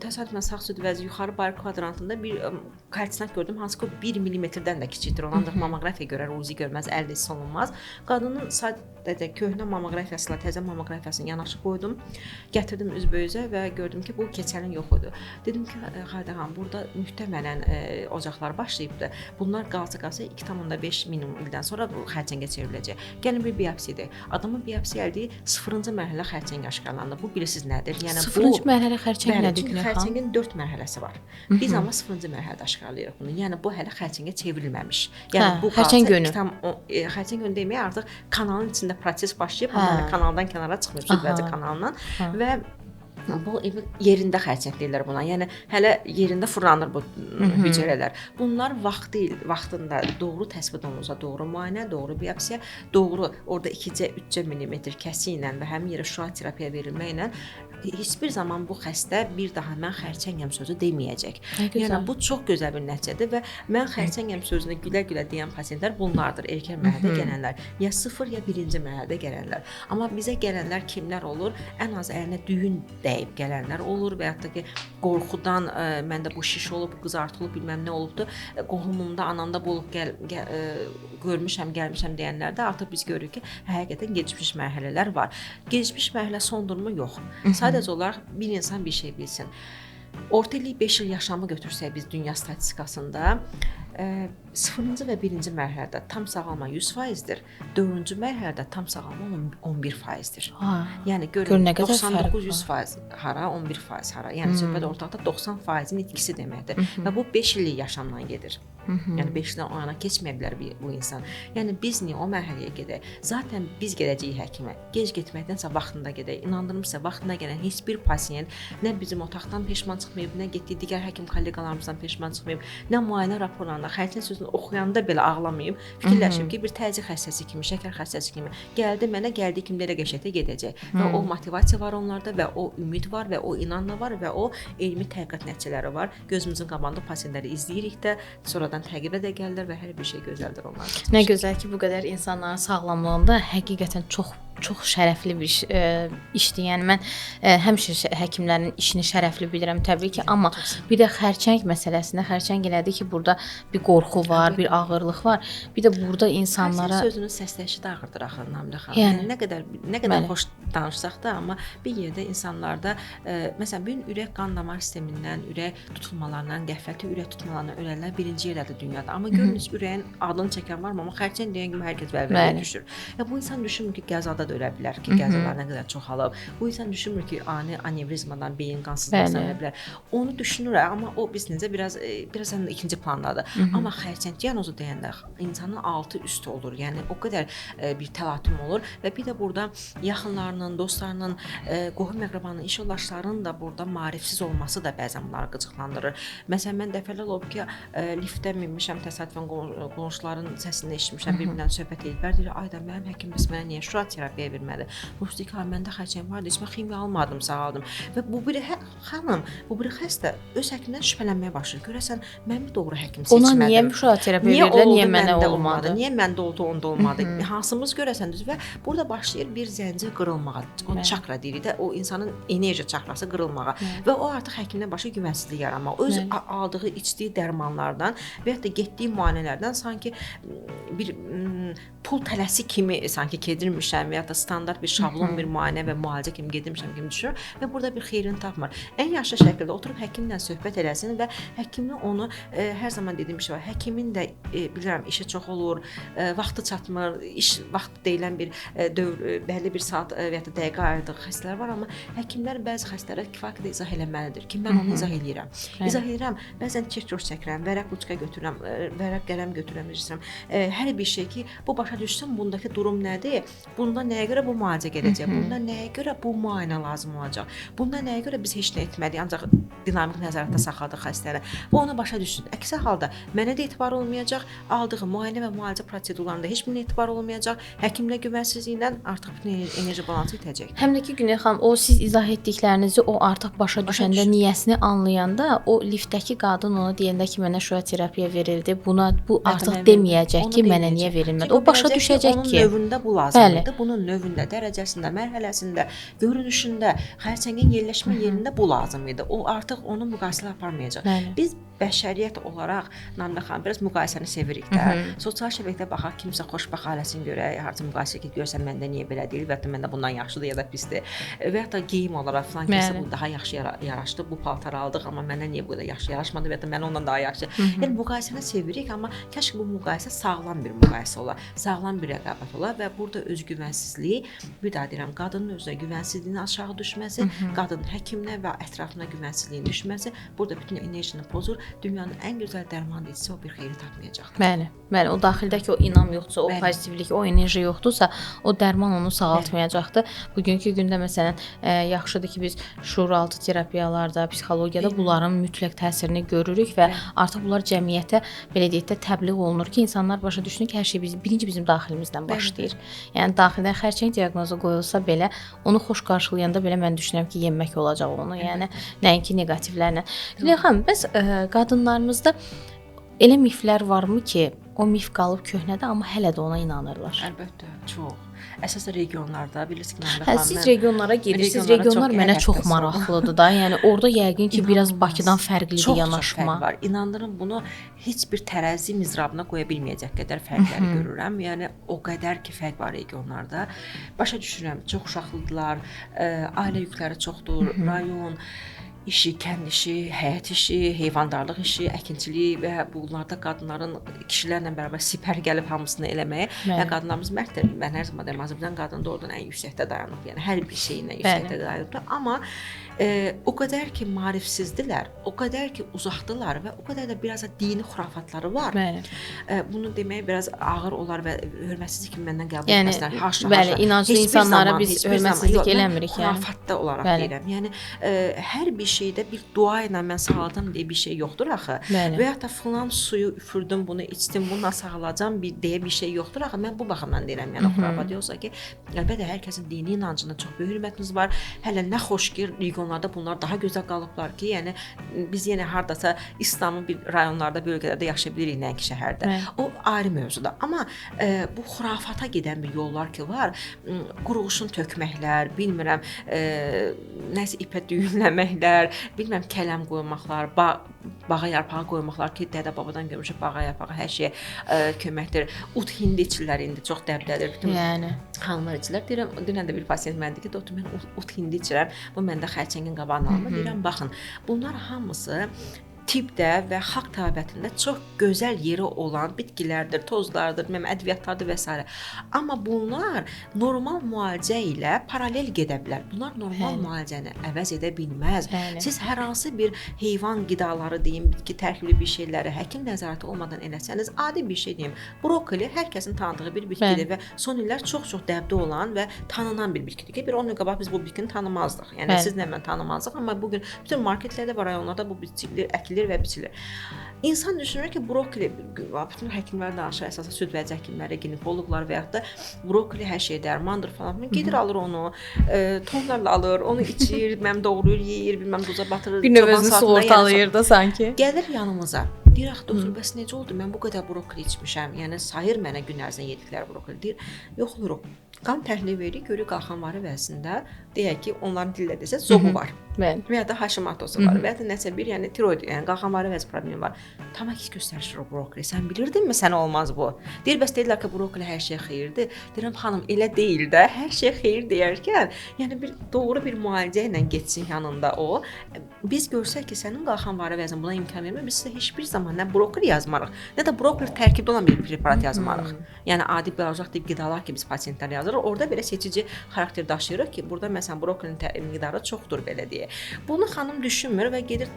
təsadüfən sağ süd vəzi yuxarı bayır kvadrantında bir kalsinat gördüm, hansı ki 1 millimetrdən də kiçikdir. Onu ancaq mamoqrafiya görər, UZI görməz, əldə hiss olunmaz. Qadının sadəcə köhnə mamoqrafiyası ilə təzə mamoqrafiyasını yanaşı qoydum, gətirdim üzbəüzə və gördüm ki, bu keçəlin yox idi. Dedim ki, Xalidə xanım, burada mühtəmələn ocaqlar başlayıbdı. Bunlar qalsa-qalsa 2,5 minimum ildən sonra bu xərçəngə çevriləcək. Gəlin bir biopsi edək. Adamın biopsi eldiyi 0-cı mərhələ xərçəng aşkarlandı. Bu bilirsiniz nədir? Yəni 0-cı mərhələ xərçəng nədir? Çünki xərçəngin 4 mərhələsi var. Biz amma 0-cı mərhələdə aşkarlayırıq bunu. Yəni bu hələ xərçəngə çevrilməmiş. Yəni bu xərçəng önü. Xərçəng önü demək artıq kanalın içində proses başlayıb, amma hələ kanaldan kənara çıxmayıb, süd vəzi kanalından və bu yerində xərçəng deyirlər buna. Yəni hələ yerində fırlanır bu hüceyrələr. Bunlar vaxtında doğru təsbit olunsa, doğru müayinə, doğru biopsiya, doğru orada 2-cə, 3-cə millimetr kəsi ilə və həmin yerə şüa terapiya verilməklə heç bir zaman bu xəstə bir daha mən xərçəngəm sözü deməyəcək. Yəni bu çox gözəl bir nəticədir və mən xərçəngəm sözünü gülə-gülə deyən pasiyentlər bunlardır, erkən mərhələdə gələnlər. Ya 0 ya 1-ci mərhələdə gələnlər. Amma bizə gələnlər kimlər olur? Ən az əlinə düyün dəyib gələnlər olur və yaxud da ki, qorxudan məndə bu şiş olub, qızartı olub, bilməm nə olubdu, qohumumda, anamda bu olub, görmüşəm, gəlmişəm deyənlərdə artıq biz görürük ki, həqiqətən gecikmiş mərhələlər var. Gecikmiş mərhələ sondurmu? Yox. Sadəcə olaraq bir insan bir şey bilsin. Orta illik 5 il yaşamı götürsək biz dünya statistikasında 0-cı və 1-ci mərhələdə tam sağalma 100%-dir. 4-cü mərhələdə tam sağalma 11%-dir. Yəni görün 99 100% hara, 11% hara. Yəni söhbət ortalıqda 90%-in itkisi deməkdir. Və bu 5 illik yaşamdan gedir. Yəni 5 ildən o yana keçməyə bilər bu insan. Yəni biz niyə o mərhələyə gedək? Zaten biz gedəcəyik həkimə. Gec getməkdənsə vaxtında gedək. İnandırım sizə, vaxtında gələn heç bir pasiyent nə bizim otaqdan peşman çıxmayıb, nə getdiyi digər həkim kolleqalarımızdan peşman çıxmayıb, nə müayinə raporlarında xərçəng sözünü oxuyanda belə ağlamayıb, fikirləşib ki, bir təzyiq xəstəsi kimi, şəkər xəstəsi kimi gəldi mənə, gəldiyi kimi elə qəşəngə gedəcək. Və o motivasiya var onlarda və o ümid var və o inanma var və o elmi tədqiqat nəticələri var. Gözümüzün qabağında pasiyentləri izləyirik də, sonradan təqibə də gəlirlər və hər bir şey gözəldir onlar. Nə gözəl ki, bu qədər insanların sağlamlığında həqiqətən çox çox şərəfli bir işdir. Yəni mən həmişə həkimlərin işini şərəfli bilirəm təbii ki, amma bir də xərçəng məsələsində xərçəng elədi ki, burada bir qorxu var, bir ağırlıq var. Bir də burada insanlara xərçəng sözünün səsləşi də ağırdır axı Namilə xanım. Yəni nə qədər xoş danışsaq da, amma bir yerdə insanlarda məsələn, bu gün ürək qan damar sistemindən, ürək tutulmalarından, qəfləti ürək tutmalarından ölənlər birinci yerdədir dünyada. Amma görünüz ürəyin adını çəkən varmı? Amma xərçəng deyən kimi hər kəs vəlvələyə düşür. Ya bu insan düşünmür ki, qəzada da ölə bilər ki, qəzalar nə qədər çoxalıb. Bu insan düşünmür ki, ani anevrizmadan, beyin qansızlığından ölə bilər. Onu düşünür, amma o biz necə biraz həm də ikinci plandadır. Amma xərçəng diaqnozu deyəndə insanın altı üstü olur. Yəni o qədər bir təlatüm olur və bir də burada yaxınlarının, dostlarının, qohum əqrabanın, iş yoldaşlarının da burada maarifsiz olması da bəzən bunları qıcıqlandırır. Məsələn, mən dəfələrlə olub ki, liftdə minmişəm, təsadüfən qonşuların səsini eşitmişəm, bir-birindən söhbət ediblər. Deyir, ayda mənim həkim bəs mənə niyə şura terapiya vermədi? Bu deyir ki, məndə xərçəng vardı, heç mən ximiya almadım, sağaldım. Və bu bir xanım, bu bir xəstə öz həkimindən şübhələnməyə başlayır. Görəsən, mən mi doğru həkim seçmədim? Ona niyə şura terapiya verdilər, niyə mənə olmadı? Niyə məndə oldu, onda olmadı? Hansımız görəsən düz? Və burada başlayır bir zəncir qırılmağa. O çakra deyirik də, o insanın enerji çakrası qırılmağa. Və o artıq həkimdən başa güvənsizlik yaranmaq. Öz aldığı, içdiyi dərmanlardan və ya da getdiyi müayinələrdən sanki bir pul tələsi kimi sanki gedirmişəm və ya da standart bir şablon bir müayinə və müalicə kimi gedirmişəm kimi düşünür və burada bir xeyrini tapmır. Ən yaxşı şəkildə oturub həkimlə söhbət eləsin və həkimin onu hər zaman dediyim bir şey var. Həkimin də bilirəm işi çox olur, vaxtı çatmır, iş vaxtı deyilən bir dövr, bəlli bir saat və ya da dəqiqə ayırdığı xəstələr var, amma həkimlər bəzi xəstələrə kifayət qədər izah eləməlidir ki, mən onu izah eləyirəm. İzah eləyirəm, bəzən çek-çoş çəkirəm, vərəq ruçka götürürəm, vərəq qələm götürürəm, istəyirəm. Hər bir şey ki, bu başa düşsün bundakı durum nədir? Bunda nəyə görə bu müalicə gedəcək? Bunda nəyə görə bu müayinə lazım olacaq? Bunda nəyə görə biz heç nə etməliyik, ancaq dinamik nəzarətdə saxladıq xəstəni. Bu onu başa düşsün. Əksi halda mənə də etibar olmayacaq, aldığı müayinə və müalicə prosedurlarında heç birinə etibar olmayacaq, həkimlə güvənsizliklə artıq bütün enerji balansı itəcək. Həm də ki, Güney xanım, o siz izah etdiklərinizi o artıq başa düşəndə, niyəsini anlayanda, o liftdəki qadın ona deyəndə ki, mənə şura terapiya verildi, buna bu artıq deməyəcək ki, mənə niyə verilmədi. O başa düşəcək ki, onun növündə bu lazımdır. Bunun növündə, dərəcəsində, mərhələsində, görünüşündə, xərçəngin yerləşmə yerində bu lazım idi. O artıq onu müqayisə aparmayacaq. Biz bəşəriyyət olaraq Namilə xanım biraz müqayisəni sevirik də. Sosial şəbəkədə baxaq, kimsə xoşbəxt ailəsini görək, harca müqayisə edib görsən məndə niyə belə deyil və ya da məndə bundan yaxşıdır ya da pisdir. Və ya da geyim olaraq filan kəsə bu daha yaxşı yaraşdı, bu paltarı aldıq, amma mənə niyə bu qədər yaxşı yaraşmadı və ya da mənə ondan daha yaxşı. Yəni müqayisəni sevirik, amma kaş ki bu müqayisə sağlam bir müqayisə ola, sağlam bir rəqabət ola və burada özgüvənsizliyi, bir daha deyirəm, qadının özünə güvənsizliyinin aşağı düşməsi, qadının həkimlə və ətrafına güvənsizliyin düşməsi burada bütün enerjini pozur. Dünyanın ən gözəl dərmanı içsə o bir xeyri tapmayacaqdır. Bəli, bəli, o daxildəki o inam yoxdursa, o pozitivlik, o enerji yoxdursa, o dərman onu sağaltmayacaqdır. Bugünkü gündə məsələn, yaxşıdır ki, biz şuuraltı terapiyalarda, psixologiyada bunların mütləq təsirini görürük və artıq bunlar cəmiyyətə belə deyək də təbliğ olunur ki, insanlar başa düşsün ki, hər şey birinci bizim daxilimizdən başlayır. Yəni daxildən xərçəng diaqnozu qoyulsa belə, onu xoş qarşılayanda belə mən düşünürəm ki, yenmək olacaq onu. Yəni nəinki neqativlərlə. Güney xanım, bəs qadınlarımızda elə miflər varmı ki, o mif qalıb köhnədə, amma hələ də ona inanırlar? Əlbəttə, çox. Əsasən regionlarda, bilirsiniz ki, hə, siz regionlara gedirsiniz. Regionlar mənə çox maraqlıdır da. Yəni orada yəqin ki, biraz Bakıdan fərqlidir çox yanaşma. Çox fərq var. İnandırın, bunu heç bir tərəzi mizrabına qoya bilməyəcək qədər fərqləri görürəm. Yəni o qədər ki, fərq var regionlarda. Başa düşürəm, çox uşaqlıdırlar, ailə yükləri çoxdur, rayon işi, kənd işi, həyət işi, heyvandarlıq işi, əkinçilik və bunlarda qadınların kişilərlə bərabər sipər gəlib hamısını eləməyə və qadınlarımız mərddir. Mən hər zaman deyirəm, Azərbaycan qadını doğrudan ən yüksəkdə dayanıb, yəni hər bir şeylə yüksəkdə dayanıbdır. Amma o qədər ki maarifsizdirlər, o qədər ki uzaqdılar və o qədər də biraz da dini xurafatları var. Bunu deməyə biraz ağır olar və hörmətsizlik kimi məndən qəbul etməsinlər. Haşa, bəli, inanclı insanlara biz hörmətsizlik eləmirik. Yəni xurafatda olaraq deyirəm. Yəni hər bir şeydə bir dua ilə mən sağaldım deyə bir şey yoxdur axı. Və ya da filan suyu üfürdüm, bunu içdim, bununla sağalacam deyə bir şey yoxdur axı. Mən bu baxımdan deyirəm, yəni xurafat yoxsa ki, əlbəttə hər kəsin dini inancına çox böyük hörmətimiz var. Hələ nə xoş ki, regionlarda regionlarda bunlar daha gözəl qalıblar ki, yəni biz yenə hardasa İslamın bir rayonlarda, bölgələrdə yaşaya bilirik, nəinki şəhərdə. Bəli. O ayrı mövzudur. Amma bu xurafata gedən bir yollar ki var, qurğuşun tökməklər, bilmirəm, nəsə ipə düyünləməklər, bilmirəm kələm qoymaqlar, bağa yarpağı qoymaqlar ki, dədə-babadan görmüşük, bağa yarpağı hər şeyə köməkdir. Ud hindi içirlər indi, çox dəbdədir. Bütün yəni xanımlar içirlər. Deyirəm, dünən də bir pasiyent mənə dedi ki, doktor mən ud hindi içirəm. Bu məndə xərçəngin qabağını almır. Deyirəm, baxın, bunlar hamısı tibbdə və xalq təbabətində çox gözəl yeri olan bitkilərdir, tozlardır, ədviyyatlardır və s. Amma bunlar normal müalicə ilə paralel gedə bilər. Bunlar normal müalicəni əvəz edə bilməz. Bəli. Siz hər hansı bir heyvan qidaları deyim, bitki tərkibli bir şeyləri həkim nəzarəti olmadan eləsəniz, adi bir şey deyim, brokoli hər kəsin tanıdığı bir bitkidir Bəli. və son illər çox-çox dəbdə olan və tanınan bir bitkidir ki, bir 10 il qabaq biz bu bitkini tanımazdıq. Yəni Bəli. sizlə mən tanımazdıq, amma bu gün bütün marketlərdə və rayonlarda bu bitki əkilir və biçilir. İnsan düşünür ki, brokoli, bütün həkimlər danışır, əsasən süd vəzi həkimləri, ginekoloqlar və yaxud da brokoli hər şeyə dərmandır falan. Gedir alır onu, tonlarla alır, onu içir, bilməm doğrayır, yeyir, bilməm duza batırır. Bir növ özünü sığortalayır da sanki. Gəlir yanımıza. Deyir, axı doktor, bəs necə oldu? Mən bu qədər brokoli içmişəm. Yəni sayır mənə gün ərzində yedikləri brokoli. Deyir, yoxlayırıq. Qan təhlili veririk, görürük qalxanvari vəzində, deyək ki, onların dillə desə zobu var. Bəli. Və ya da Hashimoto'su var, və ya da nəsə bir, yəni tiroid, yəni qalxanvari vəzi problemi var. Tam əks göstərir o brokoli. Sən bilirdinmi sənə olmaz bu? Deyir, bəs deyirlər ki, brokoli hər şeyə xeyirdir. Deyirəm, xanım, elə deyil də. Hər şeyə xeyir deyərkən, yəni bir doğru bir müalicə ilə getsin yanında o. Biz görsək ki, sənin qalxanvari vəzin buna imkan vermir, biz sizə heç bir zaman nə brokoli yazmarıq, nə də brokoli tərkibdə olan bir preparat yazmarıq. Yəni adi bioloji tip qidalar ki, biz pasientlərə yazırıq. Orada belə seçici xarakter daşıyırıq ki, burada məsələn brokolinin miqdarı çoxdur belə deyə. Bunu xanım düşünmür və gedir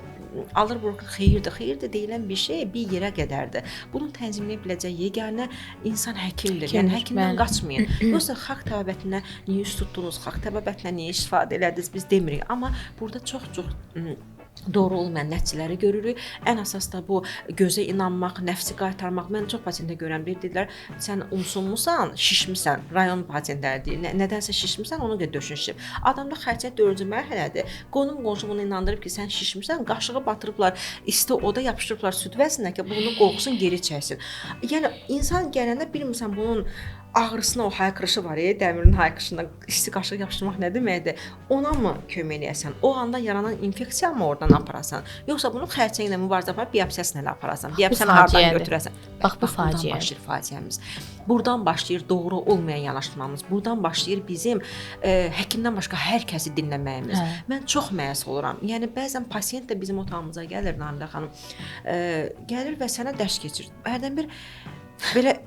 alır brokoli, xeyirdir. Xeyirdir deyilən bir şey bir yerə qədərdir. Bunu tənzimləyə biləcək yeganə insan həkimdir. Yəni həkimdən qaçmayın. Yoxsa xalq təbabətinə niyə üz tutdunuz, xalq təbabətinə niyə istifadə elədiniz biz demirik. Amma burada çox-çox doğru olmayan nəticələri görürük. Ən əsas da bu gözə inanmaq, nəfsi qaytarmaq. Mən çox pasientə görürəm, deyirlər, sən umsunmusan, şişmisən. Rayon pasientləri deyir. Nədənsə şişmisən, ona görə döşün şişib. Adamda xərçəng 4-cü mərhələdir. Qonum qonşu bunu inandırıb ki, sən şişmisən, qaşığı batırıblar, isti oda yapışdırıblar süd vəzinə ki, bunu qoxusun geri çəksin. Yəni insan gələndə bilmirsən bunun ağrısına o haykırışı var, dəmirin haykırışına isti qaşıq yapışdırmaq nə deməkdir? Ona mı kömək eləyəsən? O anda yaranan infeksiya mı oradan aparasan? Yoxsa bunu xərçənglə mübarizə aparıb biopsiyasını elə aparasan? Biopsiyanı hardan götürəsən? Bax bu faciə. Buradan başlayır faciəmiz. Buradan başlayır doğru olmayan yanaşmamız. Buradan başlayır bizim həkimdən başqa hər kəsi dinləməyimiz. Hə. Mən çox məyus oluram. Yəni bəzən pasiyent də bizim otağımıza gəlir, Namilə xanım. Gəlir və sənə dərs keçir. Hərdən bir belə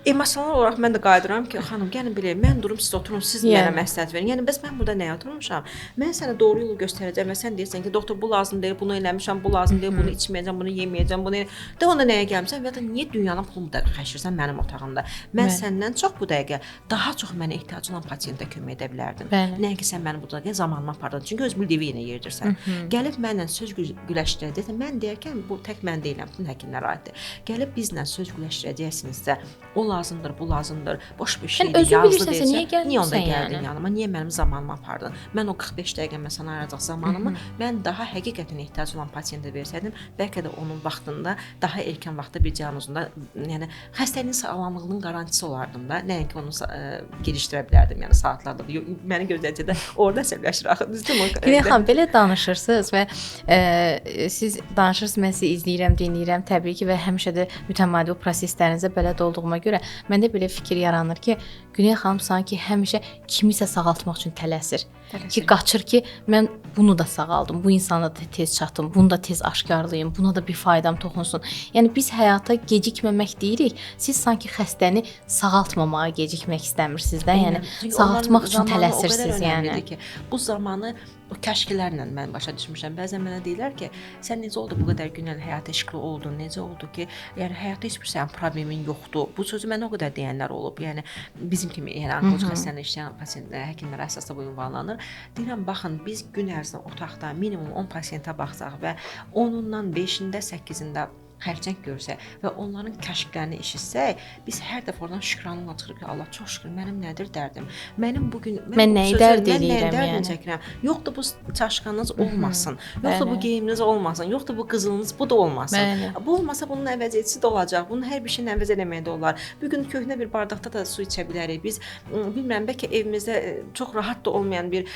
emosional olaraq mən də qayıdıram ki, xanım, gəlin belə, mən durum, siz oturun, siz mənə məsləhət verin. Yəni bəs mən burada nəyə oturmuşam? Mən sənə doğru yolu göstərəcəm və sən deyirsən ki, doktor bu lazım deyil, bunu eləmişəm, bu lazım deyil, bunu içməyəcəm, bunu yeməyəcəm, bunu də onda nəyə gəlmisən və ya da niyə dünyanın pulunu bu dəqiqə xərcləyirsən mənim otağımda? Mən səndən çox bu dəqiqə daha çox mənə ehtiyacı olan pasientə kömək edə bilərdim. Nəinki sən məni bu dəqiqə zamanımı apardın. Çünki öz bildiyi yenə yerdirsən. Gəlib mənlə söz güləşdirəcəksən. Mən deyərkən bu tək mən deyiləm, bütün həkimlərə aiddir. Gəlib bizlə söz güləşdirəcəksinizsə, o lazımdır, bu lazımdır, boş bir şeydir, yəni, yazdı deyirsə, niyə onda gəldin yəni? Yanıma, niyə mənim zamanımı apardın? Mən o 45 dəqiqə mən sənə ayıracaq zamanımı, mən daha həqiqətən ehtiyac olan pasientə versəydim, bəlkə də onun vaxtında, daha erkən vaxtda bir diaqnozunda, yəni xəstəliyin sağlamlığının qarantisi olardım da, nəinki onu gelişdirə bilərdim, yəni saatlarda. Məni gözləyəcək də orada əsəbləşir axı, düzdürmü? Güney xanım, belə danışırsınız və siz danışırsınız, mən sizi izləyirəm, dinləyirəm təbii ki və həmişə də mütəmadi o proseslərinizə bələd olduğuma görə məndə belə fikir yaranır ki, Güney xanım sanki həmişə kimisə sağaltmaq üçün tələsir. Ki qaçır ki, mən bunu da sağaldım, bu insana da tez çatım, bunu da tez aşkarlayım, buna da bir faydam toxunsun. Yəni biz həyata gecikməmək deyirik, siz sanki xəstəni sağaltmamağa gecikmək istəmirsiniz də, yəni sağaltmaq üçün tələsirsiniz yəni. Ki, bu zamanı o kəşkilərlə mən başa düşmüşəm. Bəzən mənə deyirlər ki, sən necə oldu bu qədər günlə həyata eşqli oldun, necə oldu ki, yəni həyatda heç bir sənin problemin yoxdur. Bu sözü mənə o qədər deyənlər olub. Yəni bizim kimi, yəni onkoloji xəstəliklə işləyən pasientlər, həkimlər əsasda bu ünvanlanır. Deyirəm, baxın, biz gün ərzində otaqda minimum 10 pasientə baxsaq və 10-undan 5-ində, 8-ində xərçəng görsək və onların kəşflərini eşitsək, biz hər dəfə oradan şükranlıqla çıxırıq ki, Allah çox şükür, mənim nədir dərdim? Mənim bu gün mən nəyi dərd eləyirəm, yəni çəkirəm. Yoxdur bu çaşqanız olmasın. Yoxdur bu geyiminiz olmasın. Yoxdur bu qızılınız, bu da olmasın. Bəli. Bu olmasa bunun əvəz edicisi də olacaq. Bunun hər bir şeyin əvəz eləməyi də olar. Bu gün köhnə bir bardaqda da su içə bilərik. Biz bilmirəm, bəlkə evimizdə çox rahat da olmayan bir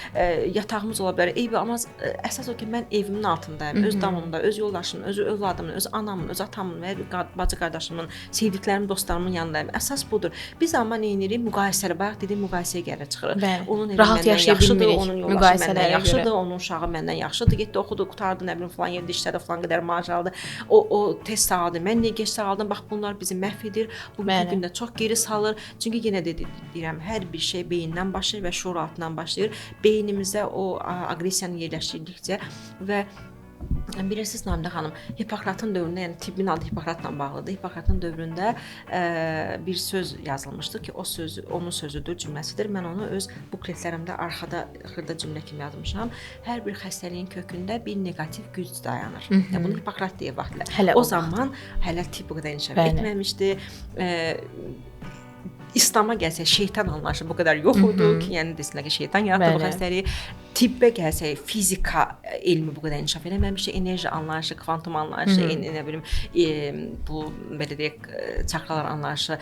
yatağımız ola bilər. Eybi, amma əsas o ki, mən evimin altındayım, öz damımda, öz yoldaşımın, öz övladımın, öz anamın, öz atamın və bacı qardaşımın, sevdiklərim, dostlarımın yanındayım. Əsas budur. Biz amma nə edirik? Müqayisəli, bayaq dediyim müqayisəyə gəlir çıxırıq. Bəli. Onun evi rahat məndən yaxşıdır, onun yoldaşı məndən yaxşıdır, görə. Onun uşağı məndən yaxşıdır, getdi oxudu, qurtardı, nə bilim filan yerdə işlədi, filan qədər maaş aldı. O tez sağaldı, mən niyə gec sağaldım? Bax bunlar bizi məhv edir. Bu gün də çox geri salır. Çünki yenə də deyirəm, hər bir şey beyindən başlayır və şuur altından başlayır. Beynimizə o aqressiyanı yerləşdirdikcə və bilirsiniz Namidə xanım, Hipokratın dövründə, yəni tibbin adı Hipokratla bağlıdır. Hipokratın dövründə bir söz yazılmışdı ki, o söz onun sözüdür, cümləsidir. Mən onu öz bukletlərimdə arxada xırda cümlə kimi yazmışam. Hər bir xəstəliyin kökündə bir neqativ güc dayanır. Yəni bunu Hipokrat deyə vaxtlar. Hələ o zaman hələ tibb bu qədər inkişaf etməmişdi. İslam'a gəlsək, şeytan anlayışı bu qədər yox idi ki, yəni desinlər ki, şeytan yaratdı bu xəstəliyi. Tibbə gəlsək, fizika elmi bu qədər inkişaf eləməmişdi, enerji anlayışı, kvantum anlayışı, nə bilim, bu belə deyək, çakralar anlayışı,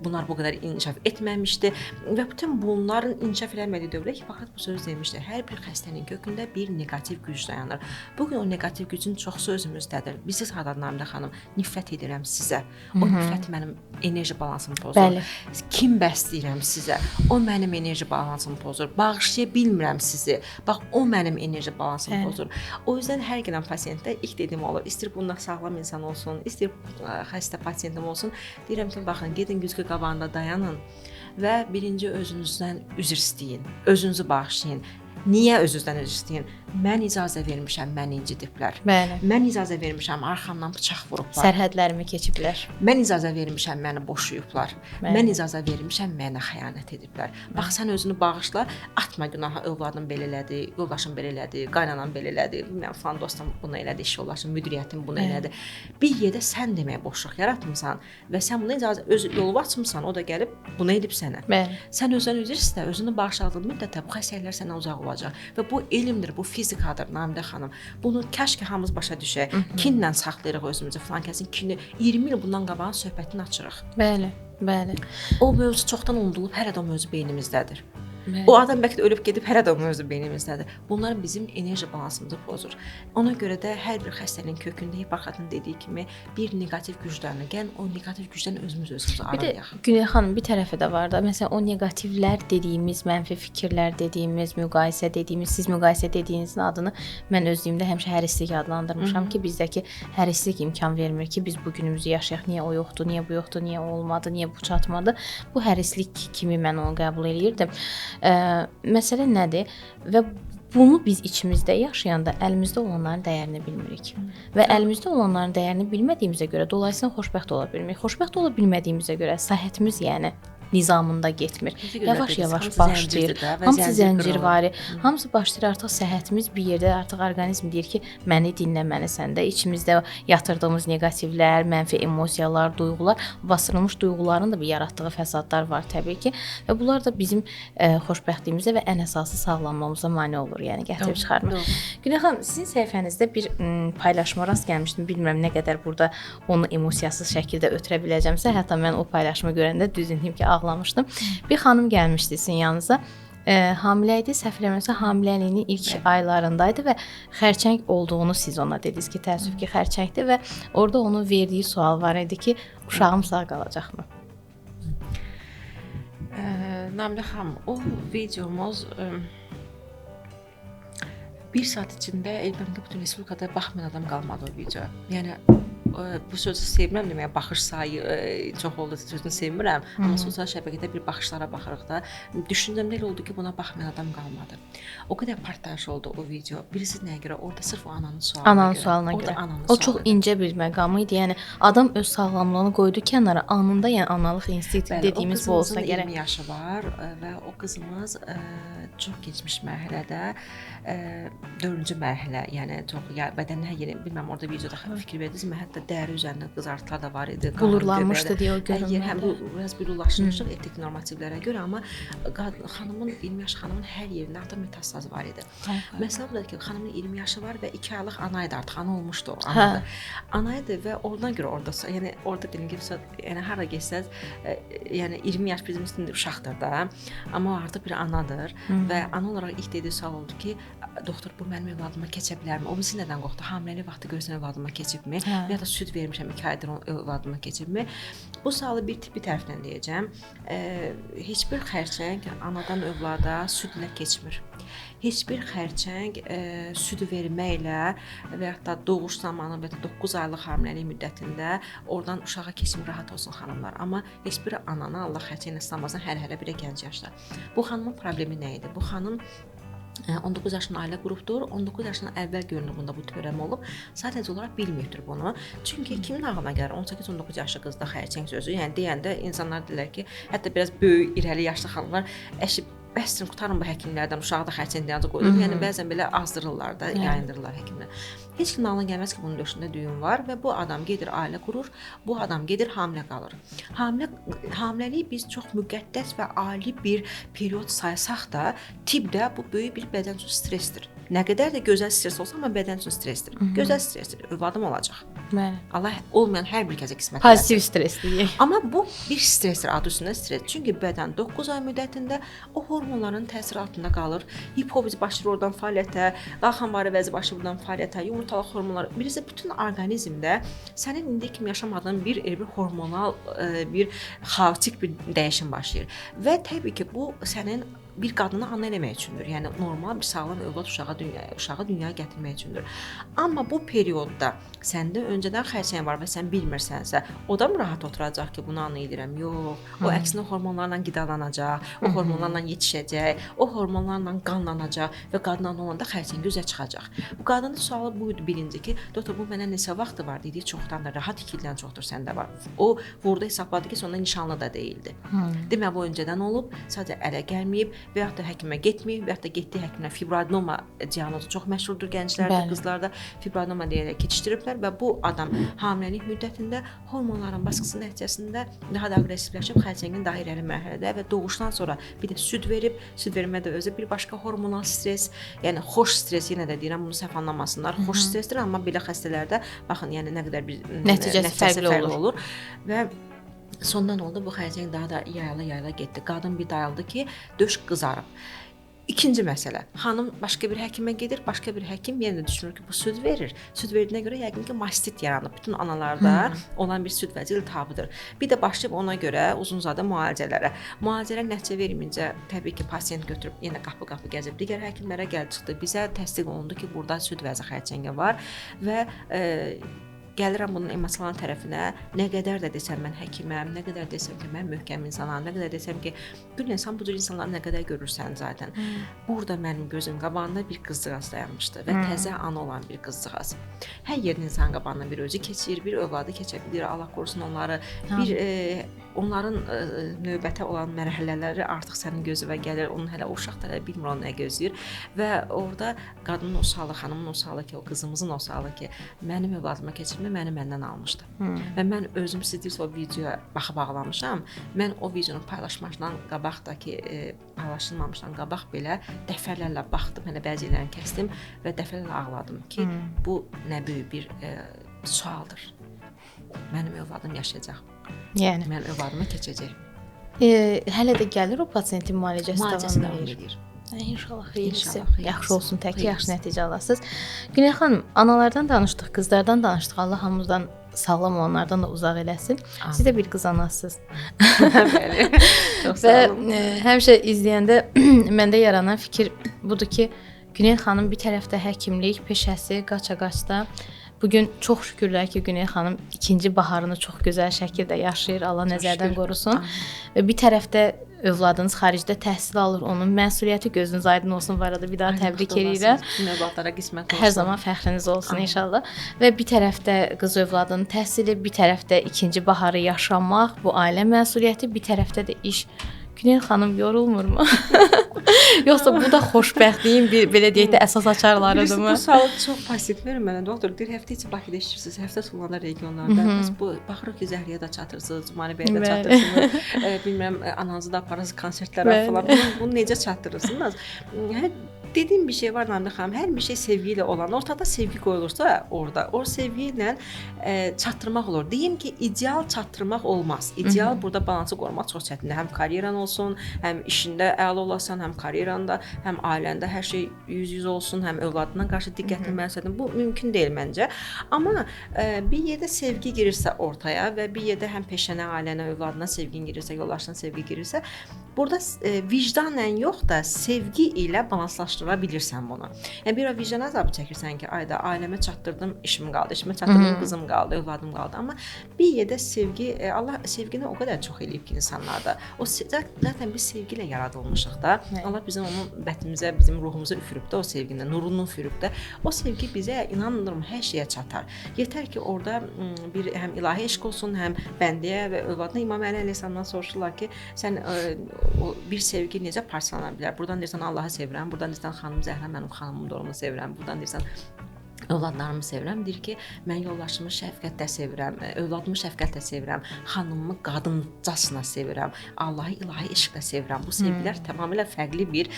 bunlar bu qədər inkişaf etməmişdi və bütün bunların inkişaf eləmədiyi dövrdə Hipokrat bu sözü demişdi. Hər bir xəstəliyin kökündə bir neqativ güc dayanır. Bugün o neqativ gücün çoxsu özümüzdədir. Bilirsiniz harda Namidə xanım, nifrət edirəm sizə. O nifrət mənim enerji balansımı pozur. Bəli. Kim bəsləyirəm sizə? O mənim enerji balansımı pozur. Bağışlaya bilmirəm sizi. Bax, o mənim enerji balansımı pozur. O yüzden hər gələn pasientdə ilk dediyim olur. İstəyir bunda sağlam insan olsun, istəyir xəstə pasientim olsun. Deyirəm ki, baxın, gedin güzgü qabağında dayanın və birinci özünüzdən üzr istəyin. Özünüzü bağışlayın. Niyə özünüzdən üzr istəyin? Mən icazə vermişəm, məni incidiblər. Bəli. Mən icazə vermişəm, arxamdan bıçaq vurublar. Sərhədlərimi keçiblər. Mən icazə vermişəm, məni boşayıblar. Bəli. Mən icazə vermişəm, mənə xəyanət ediblər. Bax, sən özünü bağışla, atma günaha, övladım belə elədi, yoldaşım belə elədi, qaynanam belə elədi, bilməm filan dostum bunu elədi, iş yoldaşım, müdiriyyətim bunu elədi. Bir yerdə sən deməyə boşluq yaratmısan və sən buna icazə öz yolu açmısan, o da gəlib bunu edib sənə. Bəli. Sən özünü üzr istə, özünü bağışladığın müddətdə bu xəstəliklər səndən uzaq olacaq və bu elmdir, bu fizikadır Namidə xanım. Bunu kaş ki hamımız başa düşək. Kinlə saxlayırıq özümüzü, filan kəsin kini 20 il bundan qabağın söhbətini açırıq. Bəli, bəli. O mövzu çoxdan unudulub, hələ də o mövzu beynimizdədir. Bəli. O adam bəlkə də ölüb gedib, hələ də o mövzu beynimizdədir. Bunlar bizim enerji balansımızı pozur. Ona görə də hər bir xəstəliyin kökündə Hipokratın dediyi kimi bir neqativ güc dayanır. Gəlin o neqativ gücdən özümüz özümüzü arayaq. Bir də Güney xanım bir tərəfi də var da. Məsələn, o neqativlər dediyimiz, mənfi fikirlər dediyimiz, müqayisə dediyimiz, siz müqayisə dediyinizin adını mən özlüyümdə həmişə hərislik adlandırmışam ki, bizdəki hərislik imkan vermir ki, biz bu günümüzü yaşayaq. Niyə o yoxdur, niyə bu yoxdur, niyə o olmadı, niyə bu çatmadı? Bu hərislik kimi mən onu qəbul eləyirdim. Məsələ nədir? Və bunu biz içimizdə yaşayanda əlimizdə olanların dəyərini bilmirik. Və əlimizdə olanların dəyərini bilmədiyimizə görə dolayısıyla xoşbəxt ola bilmirik. Xoşbəxt ola bilmədiyimizə görə səhhətimiz, yəni nizamında getmir. Yavaş-yavaş başlayır. Hamısı zəncirvari. Hamısı başlayır, artıq səhhətimiz bir yerdə, artıq orqanizm deyir ki, məni dinləməlisən də. İçimizdə yatırdığımız neqativlər, mənfi emosiyalar, duyğular, basırılmış duyğuların da bir yaratdığı fəsadlar var təbii ki. Və bunlar da bizim xoşbəxtliyimizə və ən əsası sağlamlığımıza mane olur, yəni gətirib çıxarmır. Güney xanım, sizin səhifənizdə bir paylaşıma rast gəlmişdim. Bilmirəm nə qədər burada onu emosiyasız şəkildə ötürə biləcəmsə, hətta mən o paylaşımı görəndə düzün deyim ki, ağlamışdım. Bir xanım gəlmişdi sizin yanınıza. Hamilə idi, səhv eləmirəmsə hamiləliyinin ilk aylarındaydı və xərçəng olduğunu siz ona dediniz ki, təəssüf ki, xərçəngdir və orada onun verdiyi sual var idi ki, uşağım sağ qalacaqmı? Namilə xanım, o videomuz bir saat içində elbəttə bütün respublikada baxmayan adam qalmadı o video. Yəni bu sözü sevmirəm deməyə, baxış sayı çox oldu, sözünü sevmirəm. Amma sosial şəbəkədə bir baxışlara baxırıq da. Düşüncəm elə oldu ki, buna baxmayan adam qalmadı. O qədər partlayış oldu o video. Bilirsiniz nəyə görə? Orada sırf o ananın sualına ananın görə. Sualına görə. O çox incə bir məqam idi. Yəni adam öz sağlamlığını qoydu kənara, anında, yəni analıq instinkti dediyimiz bu olsa gərək. 20 yaşı var və o qızımız çox keçmiş mərhələdə, 4-cü mərhələ, yəni çox bədənin hər yeri, bilməm orada videoda fikir verdinizmi? Hətta Hətta dəri üzərində qızartılar da var idi. Bulurlanmışdı deyə o görünmədi. Həm bu biraz bulurlaşmışdı etik normativlərə görə, amma xanımın 20 yaş xanımın hər yerində artıq metastaz var idi. Məsələ budur ki, xanımın 20 yaşı var və 2 aylıq ana idi artıq, ana olmuşdu o, anadır. Ana idi və oradan görə orada, yəni orada dediyim kimi, yəni hara getsəz, yəni 20 yaş bizim üçün uşaqdır da, amma o artıq bir anadır və ana olaraq ilk dediyi sual oldu ki, doktor bu mənim övladıma keçə bilərmi? O bizi nədən qorxdu? Hamiləlik vaxtı görsən övladıma keçibmi? Və ya da süd vermişəm 2 aydır övladıma keçibmi? Bu sualı bir tibbi tərəfdən deyəcəm. Heç bir xərçəng anadan övlada südlə keçmir. Heç bir xərçəng süd verməklə və yaxud da doğuş zamanı və ya da 9 aylıq hamiləlik müddətində oradan uşağa keçmir, rahat olsun xanımlar. Amma heç bir ananı Allah xərçənglə sınamasın, hələ-hələ belə gənc yaşda. Bu xanımın problemi nə idi? Bu xanım 19 yaşında ailə qurubdur. 19 yaşından əvvəl görünür bunda bu törəmə olub. Sadəcə olaraq bilməyibdir bunu. Çünki kimin ağlına gəlir 18-19 yaşlı qızda xərçəng sözü? Yəni deyəndə insanlar deyirlər ki, hətta biraz böyük, irəli yaşlı xanımlar əşi bəssin, qurtarın bu həkimlərdən, uşağı da xərçəng diaqnozu qoyulur. Yəni bəzən belə azdırırlar da, yayındırırlar həkimlər. Heç kimin ağlına gəlməz ki, bunun döşündə düyün var və bu adam gedir ailə qurur, bu adam gedir hamilə qalır. Hamiləlik biz çox müqəddəs və ali bir period saysaq da, tibbdə bu böyük bir bədən üçün stressdir. Nə qədər də gözəl stres olsa, amma bədən üçün stressdir. Gözəl stressdir, övladım olacaq. Bəli. Allah olmayan hər bir kəsə qismət eləsin. Pozitiv stres deyək. Amma bu bir stressdir, adı üstündə stres. Çünki bədən 9 ay müddətində o hormonların təsiri altında qalır. Hipofiz başlayır oradan fəaliyyətə, qalxanvari vəzi başlayır buradan fəaliyyətə, yumurtalıq hormonları. Birisi bütün orqanizmdə sənin indi kimi yaşamadığın bir hormonal, bir xaotik bir dəyişim başlayır. Və təbii ki, bu sənin bir qadını ana eləmək üçündür. Yəni normal bir sağlam övlad uşağı dünyaya gətirmək üçündür. Amma bu periodda səndə öncədən xərçəng var və sən bilmirsənsə, o da mı rahat oturacaq ki, bunu ana edirəm? Yox. O əksinə hormonlarla qidalanacaq, o hormonlarla yetişəcək, o hormonlarla qanlanacaq və qadın ana olanda xərçəng üzə çıxacaq. Bu qadının sualı bu idi birinci ki, doktor bu mənə neçə vaxtı var? Dedi, çoxdan da rahat 2 ildən çoxdur səndə var. O vurdu hesabladı ki, sonra nişanlı da deyildi. Demək bu öncədən olub, sadəcə ələ gəlməyib və yaxud da həkimə getməyib və yaxud da getdiyi həkimə fibroadenoma diaqnozu çox məşhurdur gənclərdə, qızlarda fibroadenoma deyərək keçişdiriblər və bu adam hamiləlik müddətində hormonların baskısı nəticəsində daha da aqressivləşib, xərçəngin daha irəli mərhələdə və doğuşdan sonra bir də süd verib, süd vermə də özü bir başqa hormonal stres, yəni xoş stres, yenə də deyirəm, bunu səhv anlamasınlar, xoş stressdir, amma belə xəstələrdə baxın, yəni nə qədər bir nəticəsi fərqli olur və sondan oldu, bu xərçəng daha da yayıla-yayıla getdi. Qadın bir dayıldı ki, döş qızarıb. İkinci məsələ, xanım başqa bir həkimə gedir, başqa bir həkim yenə də düşünür ki, bu süd verir. Süd verdiyinə görə yəqin ki, mastit yaranıb. Bütün analarda olan bir süd vəzi iltihabıdır. Bir də başlayıb ona görə uzun-uzadı müalicələrə. Müalicələr nəticə verməyincə təbii ki, pasiyent götürüb yenə qapı-qapı gəzib digər həkimlərə gəldi çıxdı. Bizə təsdiq olundu ki, burada süd vəzi xərçəngi var və gəlirəm bunun emosional tərəfinə, nə qədər də desəm mən həkiməm, nə qədər desəm ki, mən möhkəm insanam, nə qədər desəm ki, bir insan bu cür insanları nə qədər görürsən zaten. Burada mənim gözüm qabağında bir qızcığaz dayanmışdı və təzə ana olan bir qızcığaz. Hər yerin insan qabağından bir özü keçir, bir övladı keçə bilir, Allah qorusun onları, bir onların növbətə olan mərhələləri artıq sənin gözünə gəlir, onun hələ o uşaq da hələ bilmir onu nə gözləyir və orada qadının o sualı, xanımın o sualı ki, o qızımızın o sualı ki, mənim övladıma keçirmə məni məndən almışdı. Və mən özüm siz deyirsiz o videoya baxıb ağlamışam. Mən o videonu paylaşmaqdan qabaq da ki, paylaşılmamışdan qabaq belə dəfələrlə baxdım, hələ bəzi yerlərini kəsdim və dəfələrlə ağladım ki, bu nə böyük bir sualdır. Mənim övladım yaşayacaq. Yəni mənim övladıma keçəcək. Hələ də gəlir o pasiyentin müalicəsi davam edir. İnşallah xeyirlisi. Yaxşı olsun, təki yaxşı nəticə alasınız. Güney xanım, analardan danışdıq, qızlardan danışdıq. Allah hamımızdan sağlam olanlardan da uzaq eləsin. Amin. Siz də bir qız anasınız. Bəli. Çox sağ olun. Və həmişə izləyəndə məndə yaranan fikir budur ki, Güney xanım bir tərəfdə həkimlik, peşəsi, qaça-qaçda. Bugün çox şükürlər ki, Güney xanım ikinci baharını çox gözəl şəkildə yaşayır. Allah nəzərdən qorusun. Və bir tərəfdə övladınız xaricdə təhsil alır, onun məsuliyyəti gözünüz aydın olsun. Bu arada bir daha təbrik edirəm. Bütün övladlara qismət olsun. Hər zaman fəxriniz olsun inşallah. Və bir tərəfdə qız övladının təhsili, bir tərəfdə ikinci baharı yaşamaq, bu ailə məsuliyyəti, bir tərəfdə də iş Günel xanım yorulmurmu? Yoxsa bu da xoşbəxtliyin bir belə deyək də əsas açarlarıdırmı? Bu sualı çox pasiv verir mənə doktor. Deyir həftə içi Bakıda işləyirsiniz, həftə sonunda regionlarda. Bəs bu baxırıq ki, Zəhriyə də çatırsınız, Cumali bəyə də çatırsınız. Bilmirəm ananızı da aparırsınız konsertlərə falan. Bunu necə çatdırırsınız? Hər dediyim bir şey var Namilə xanım, hər bir şey sevgi ilə olan, ortada sevgi qoyulursa orada, o sevgi ilə çatdırmaq olur. Deyim ki, ideal çatdırmaq olmaz. İdeal burada balansı qorumaq çox çətindir. Həm karyeran olsun, həm işində əla olasan, həm karyeranda, həm ailəndə hər şey yüz-yüz olsun, həm övladına qarşı diqqətli məqsədin. Bu mümkün deyil məncə. Amma bir yerdə sevgi girirsə ortaya və bir yerdə həm peşənə, ailənə, övladına sevgin girirsə, yoldaşına sevgi girirsə, burada vicdanla yox da sevgi ilə balanslaşdıra bilirsən bunu. Yəni bir o vicdan əzabı çəkirsən ki, ayda ailəmə çatdırdım, işim qaldı, işimə çatdırdım, qızım qaldı, övladım qaldı. Amma bir yerdə sevgi, Allah sevgini o qədər çox eləyib ki insanlarda. O zaten biz sevgi ilə yaradılmışıq da. Allah bizim onun bətimizə, bizim ruhumuza üfürüb də o sevgini, nurunu üfürüb də. O sevgi bizə inanıram hər şeyə çatar. Yetər ki orada bir həm ilahi eşq olsun, həm bəndəyə və övladına. İmam Əli əleyhissalamdan soruşurlar ki, sən o bir sevgi necə parçalana bilər? Buradan deyirsən Allahı sevirəm, buradan deyirsən xanım Zəhra mənim xanımımdır, onu sevirəm. Buradan deyirsən övladlarımı sevirəm. Deyir ki, mən yoldaşımı şəfqətlə sevirəm, övladımı şəfqətlə sevirəm, xanımımı qadıncasına sevirəm, Allahı ilahi eşqlə sevirəm. Bu sevgilər tamamilə fərqli bir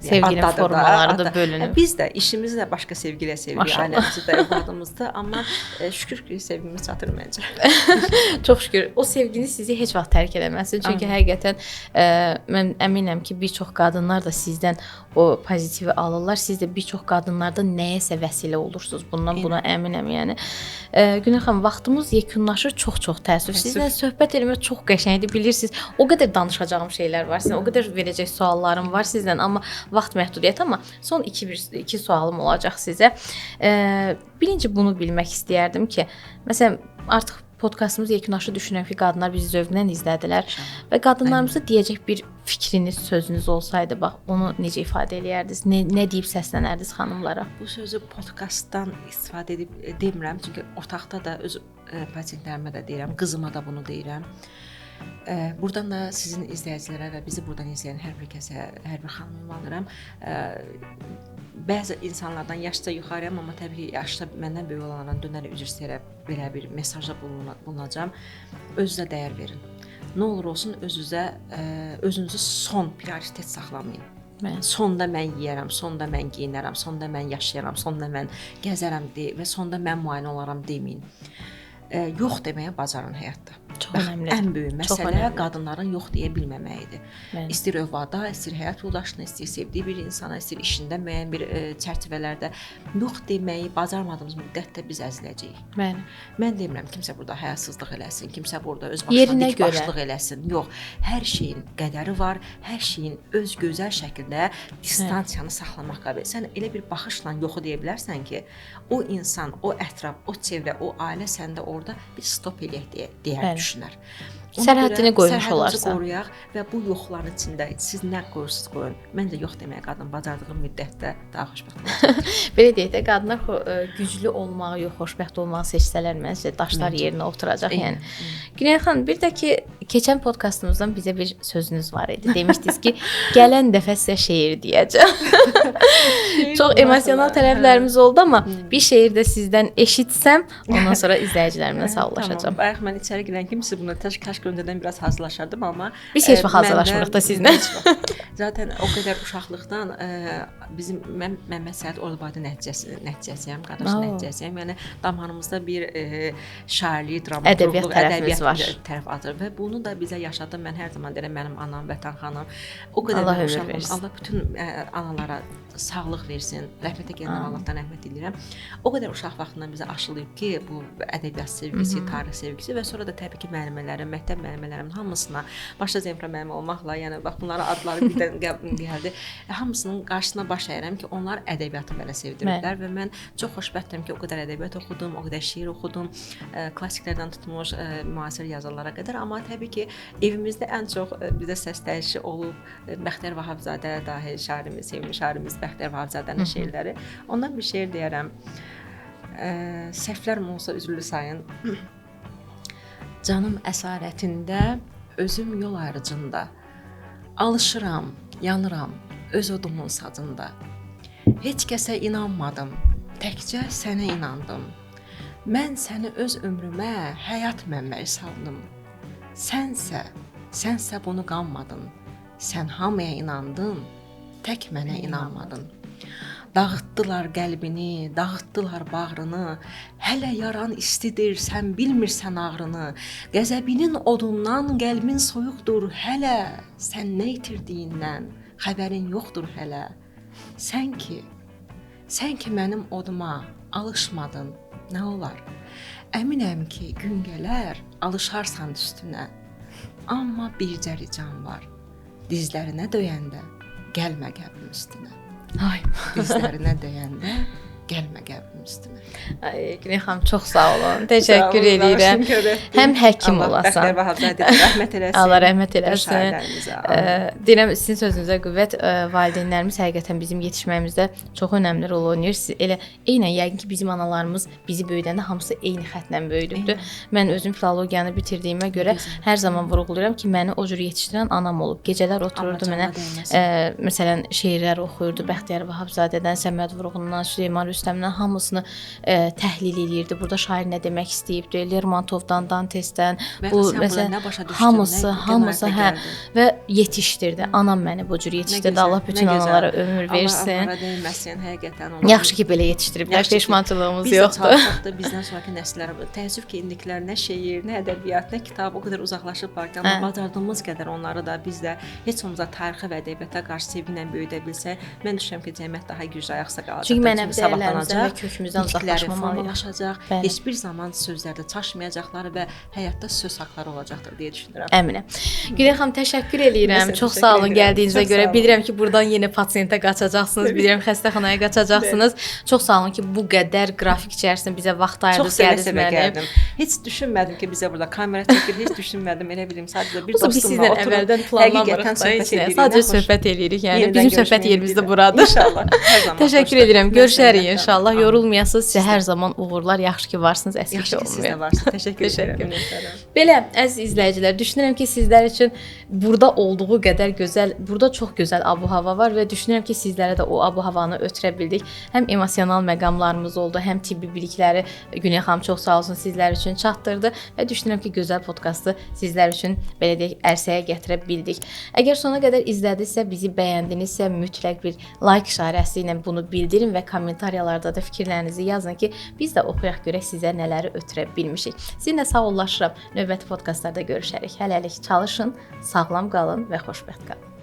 sevginin formaları da bölünür. Biz də işimizi də başqa sevgi ilə sevirik, ailəmizi də, övladımızı da, amma şükür ki, sevgimiz çatır məncə. Çox şükür. O sevgini sizi heç vaxt tərk eləməsin. Çünki həqiqətən mən əminəm ki, bir çox qadınlar da sizdən o pozitivi alırlar. Siz də bir çox qadınlarda nəyəsə vəsilə olursunuz. Bundan buna əminəm yəni. Günel xanım, vaxtımız yekunlaşır. Çox-çox təəssüf. Sizlə söhbət eləmək çox qəşəngdir. Bilirsiniz, o qədər danışacağım şeylər var sizlə, o qədər verəcək suallarım var sizlə, amma vaxt məhdudiyyəti, amma son iki sualım olacaq sizə. Birinci bunu bilmək istəyərdim ki, məsələn, artıq podkastımız yekunlaşır, düşünürəm ki, qadınlar bizi zövqlə izlədilər və qadınlarımıza deyəcək bir fikriniz, sözünüz olsaydı, bax, onu necə ifadə eləyərdiniz, nə deyib səslənərdiniz xanımlara? Bu sözü podkastdan istifadə edib demirəm, çünki otaqda da öz pasientlərimə də deyirəm, qızıma da bunu deyirəm. Buradan da sizin izləyicilərə və bizi buradan izləyən hər bir kəsə, hər bir xanıma alıram. Bəzi insanlardan yaşca yuxarıyam, amma təbii ki, yaşda məndən böyük olanlardan dönərək üzr istəyərək belə bir mesajda bulunacağam. Özünüzə dəyər verin. Nə olur olsun özünüzə, özünüzü son prioritet saxlamayın. Sonda mən yeyərəm, sonda mən geyinərəm, sonda mən yaşayaram, sonda mən gəzərəm və sonda mən müayinə olaram deməyin. Yox deməyə bacarın həyatda. Çox önəmlidir. Ən böyük məsələ qadınların yox deyə bilməməyidir. İstəyir övlada, istəyir həyat yoldaşına, istəyir sevdiyi bir insana, istəyir işində müəyyən bir çərçivələrdə yox deməyi bacarmadığımız müddətdə biz əziləcəyik. Bəli. Mən demirəm kimsə burada həyasızlıq eləsin, kimsə burada öz başına dikbaşlıq eləsin. Yox, hər şeyin qədəri var, hər şeyin öz gözəl şəkildə distansiyanı saxlamaq qabiliyyəti. Sən elə bir baxışla yoxu deyə bilərsən ki, o insan, o ətraf, o çevrə, o ailə səndə orada bir stop eləyək deyə düşünər. Sərhəddini qoymuş olarsan. Sərhəddimizi qoruyaq və bu yoxların içində siz nə qoyursunuz qoyun. Məncə yox deməyə qadın bacardığı müddətdə daha xoşbəxt olacaq. Belə deyək də, qadınlar güclü olmağı, yox xoşbəxt olmağı seçsələr məncə daşlar yerinə oturacaq yəni. Günel xanım, bir də ki, keçən podkastımızdan bizə bir sözünüz var idi. Demişdiniz ki, gələn dəfə sizə şeir deyəcəm. Çox emosional tərəflərimiz oldu, amma bir şeir də sizdən eşitsəm, ondan sonra izləyicilərimlə sağollaşacağam. Tamam. Bayaq mən içəri girən kimi siz bunu kaş öncədən biraz hazırlaşardım, amma biz heç vaxt hazırlaşmırıq da sizinlə. Zaten o qədər uşaqlıqdan bizim mən Məmməd Səid Ordubayda nəticəsiyəm, qardaş nəticəsiyəm. Yəni damarımızda bir şairlik, dramaturqluq, ədəbiyyat tərəf atır və bunu da bizə yaşadı. Mən hər zaman deyirəm, mənim anam, Vətən xanım, o qədər Allah ömür versin. Allah bütün analara sağlıq versin. Rəhmətə gələnlərə Allahdan rəhmət diləyirəm. O qədər uşaq vaxtından bizə aşılayıb ki, bu ədəbiyyat sevgisi, tarix sevgisi və sonra da təbii ki, müəllimələrim, məktəb müəllimələrimin hamısına, başda Zemfira müəllimə olmaqla, yəni bax bunların adları birdən gəldi. Hamısının qarşısına baş əyirəm ki, onlar ədəbiyyatı mənə sevdiriblər və mən çox xoşbəxtəm ki, o qədər ədəbiyyat oxudum, o qədər şeir oxudum, klassiklərdən tutmuş müasir yazarlara qədər, amma təbii ki, evimizdə ən çox bizə səsləyişi olub Bəxtiyar Vahabzadə, dahi şairimiz, sevimli şairimiz Bəxtiyar Vahabzadənin şeirləri. Ondan bir şeir deyərəm. Səhvlərim olsa üzürlü sayın. Canım əsarətində, özüm yol ayrıcında. Alışıram, yanıram öz odumun sacında. Heç kəsə inanmadım, təkcə sənə inandım. Mən səni öz ömrümə həyat mənbəyi saldım. Sənsə bunu qanmadın. Sən hamıya inandın, tək mənə inanmadın. Dağıtdılar qəlbini, dağıtdılar bağrını. Hələ yaran istidir, sən bilmirsən ağrını. Qəzəbinin odundan qəlbin soyuqdur hələ. Sən nə itirdiyindən xəbərin yoxdur hələ. Sən ki mənim oduma alışmadın, nə olar? Əminəm ki, gün gələr, alışarsan üstünə. Amma bircə ricam var. Dizlərinə döyəndə gəlmə qəbrim üstünə. Ay, dizlərinə döyəndə gəlmə qəbrim üstünə. Ay, Güney xanım, çox sağ olun. Təşəkkür edirəm. Həm həkim olasan. Allah Vahabzadə rəhmət eləsin. Allah rəhmət eləsin. Deyirəm, sizin sözünüzə qüvvət, valideynlərimiz həqiqətən bizim yetişməyimizdə çox önəmli rol oynayır. Siz elə eynən yəqin ki, bizim analarımız bizi böyüdəndə hamısı eyni xətlə böyüdübdür. Mən özüm filologiyanı bitirdiyimə görə hər zaman vurğulayıram ki, məni o cür yetişdirən anam olub. Gecələr otururdu mənə, məsələn, şeirlər oxuyurdu Bəxtiyar Vahabzadədən, Səməd Vurğundan, Süleyman Rüstəmdən hamısını təhlil eləyirdi. Burada şair nə demək istəyibdi? Lermontovdan, Dantesdən, bu məsələn hamısı hə və yetişdirdi. Anam məni bu cür yetişdirdi. Allah bütün analara ömür versin. Allah onlara dəyməsin, həqiqətən onlar. Yaxşı ki belə yetişdiriblər. Peşmançılığımız yoxdur. Biz də çalışaq da bizdən sonrakı nəsillərə. Təəssüf ki, indikilər nə şeir, nə ədəbiyyat, nə kitab o qədər uzaqlaşıblar ki, amma bacardığımız qədər onları da biz də heç olmasa tarixə və ədəbiyyata qarşı sevgi ilə böyüdə bilsək, mən düşünürəm ki, cəmiyyət daha güclü ayaqsa qalacaq. Çünki mənəvi dəyərlərimizdən və kökümüzdən uzaqlaşmamalıyıq. Heç bir zaman sözlərdə çaşmayacaqlar və həyatda söz haqları olacaqdır deyə düşünürəm. Əminəm. Güney xanım, təşəkkür eləyirəm. Çox sağ olun gəldiyinizə görə. Bilirəm ki, buradan yenə pasientə qaçacaqsınız, bilirəm xəstəxanaya qaçacaqsınız. Çox sağ olun ki, bu qədər qrafik içərisində bizə vaxt ayırdınız, gəldiniz mənim. Heç düşünmədim ki, bizə burada kamera çəkir, heç düşünmədim, elə bilim, sadəcə bir dostumla oturub əvvəldən planlamırıq da heç nə. Sadəcə söhbət eləyirik. Yəni bizim söhbət yerimiz də buradır. İnşallah. Hər zaman. Təşəkkür edirəm. Görüşərik inşallah. Yorulmayasınız. Sizə hər zaman uğurlar. Yaxşı ki varsınız, əskik olmayın. Yaxşı ki siz də varsınız. Təşəkkür edirəm. Belə, əziz izləyicilər, düşünürəm ki, sizlər üçün burada olduğu qədər gözəl, burada çox gözəl abu-hava var və düşünürəm ki, sizlərə də o abu-havanı ötürə bildik. Həm emosional məqamlarımız oldu, həm tibbi bilikləri Güney xanım çox sağ olsun sizlər üçün çatdırdı və düşünürəm ki, gözəl podkastı sizlər üçün belə deyək, ərsəyə gətirə bildik. Əgər sona qədər izlədinizsə, bizi bəyəndinizsə, mütləq bir like işarəsi ilə bunu bildirin və kommentariyalarda da fikirlərinizi yazın ki, biz də oxuyaq görək sizə nələri ötürə bilmişik. Sizinlə sağollaşıram. Növbəti podkastlarda görüşərik. Hələlik çalışın, sağlam qalın və xoşbəxt qalın.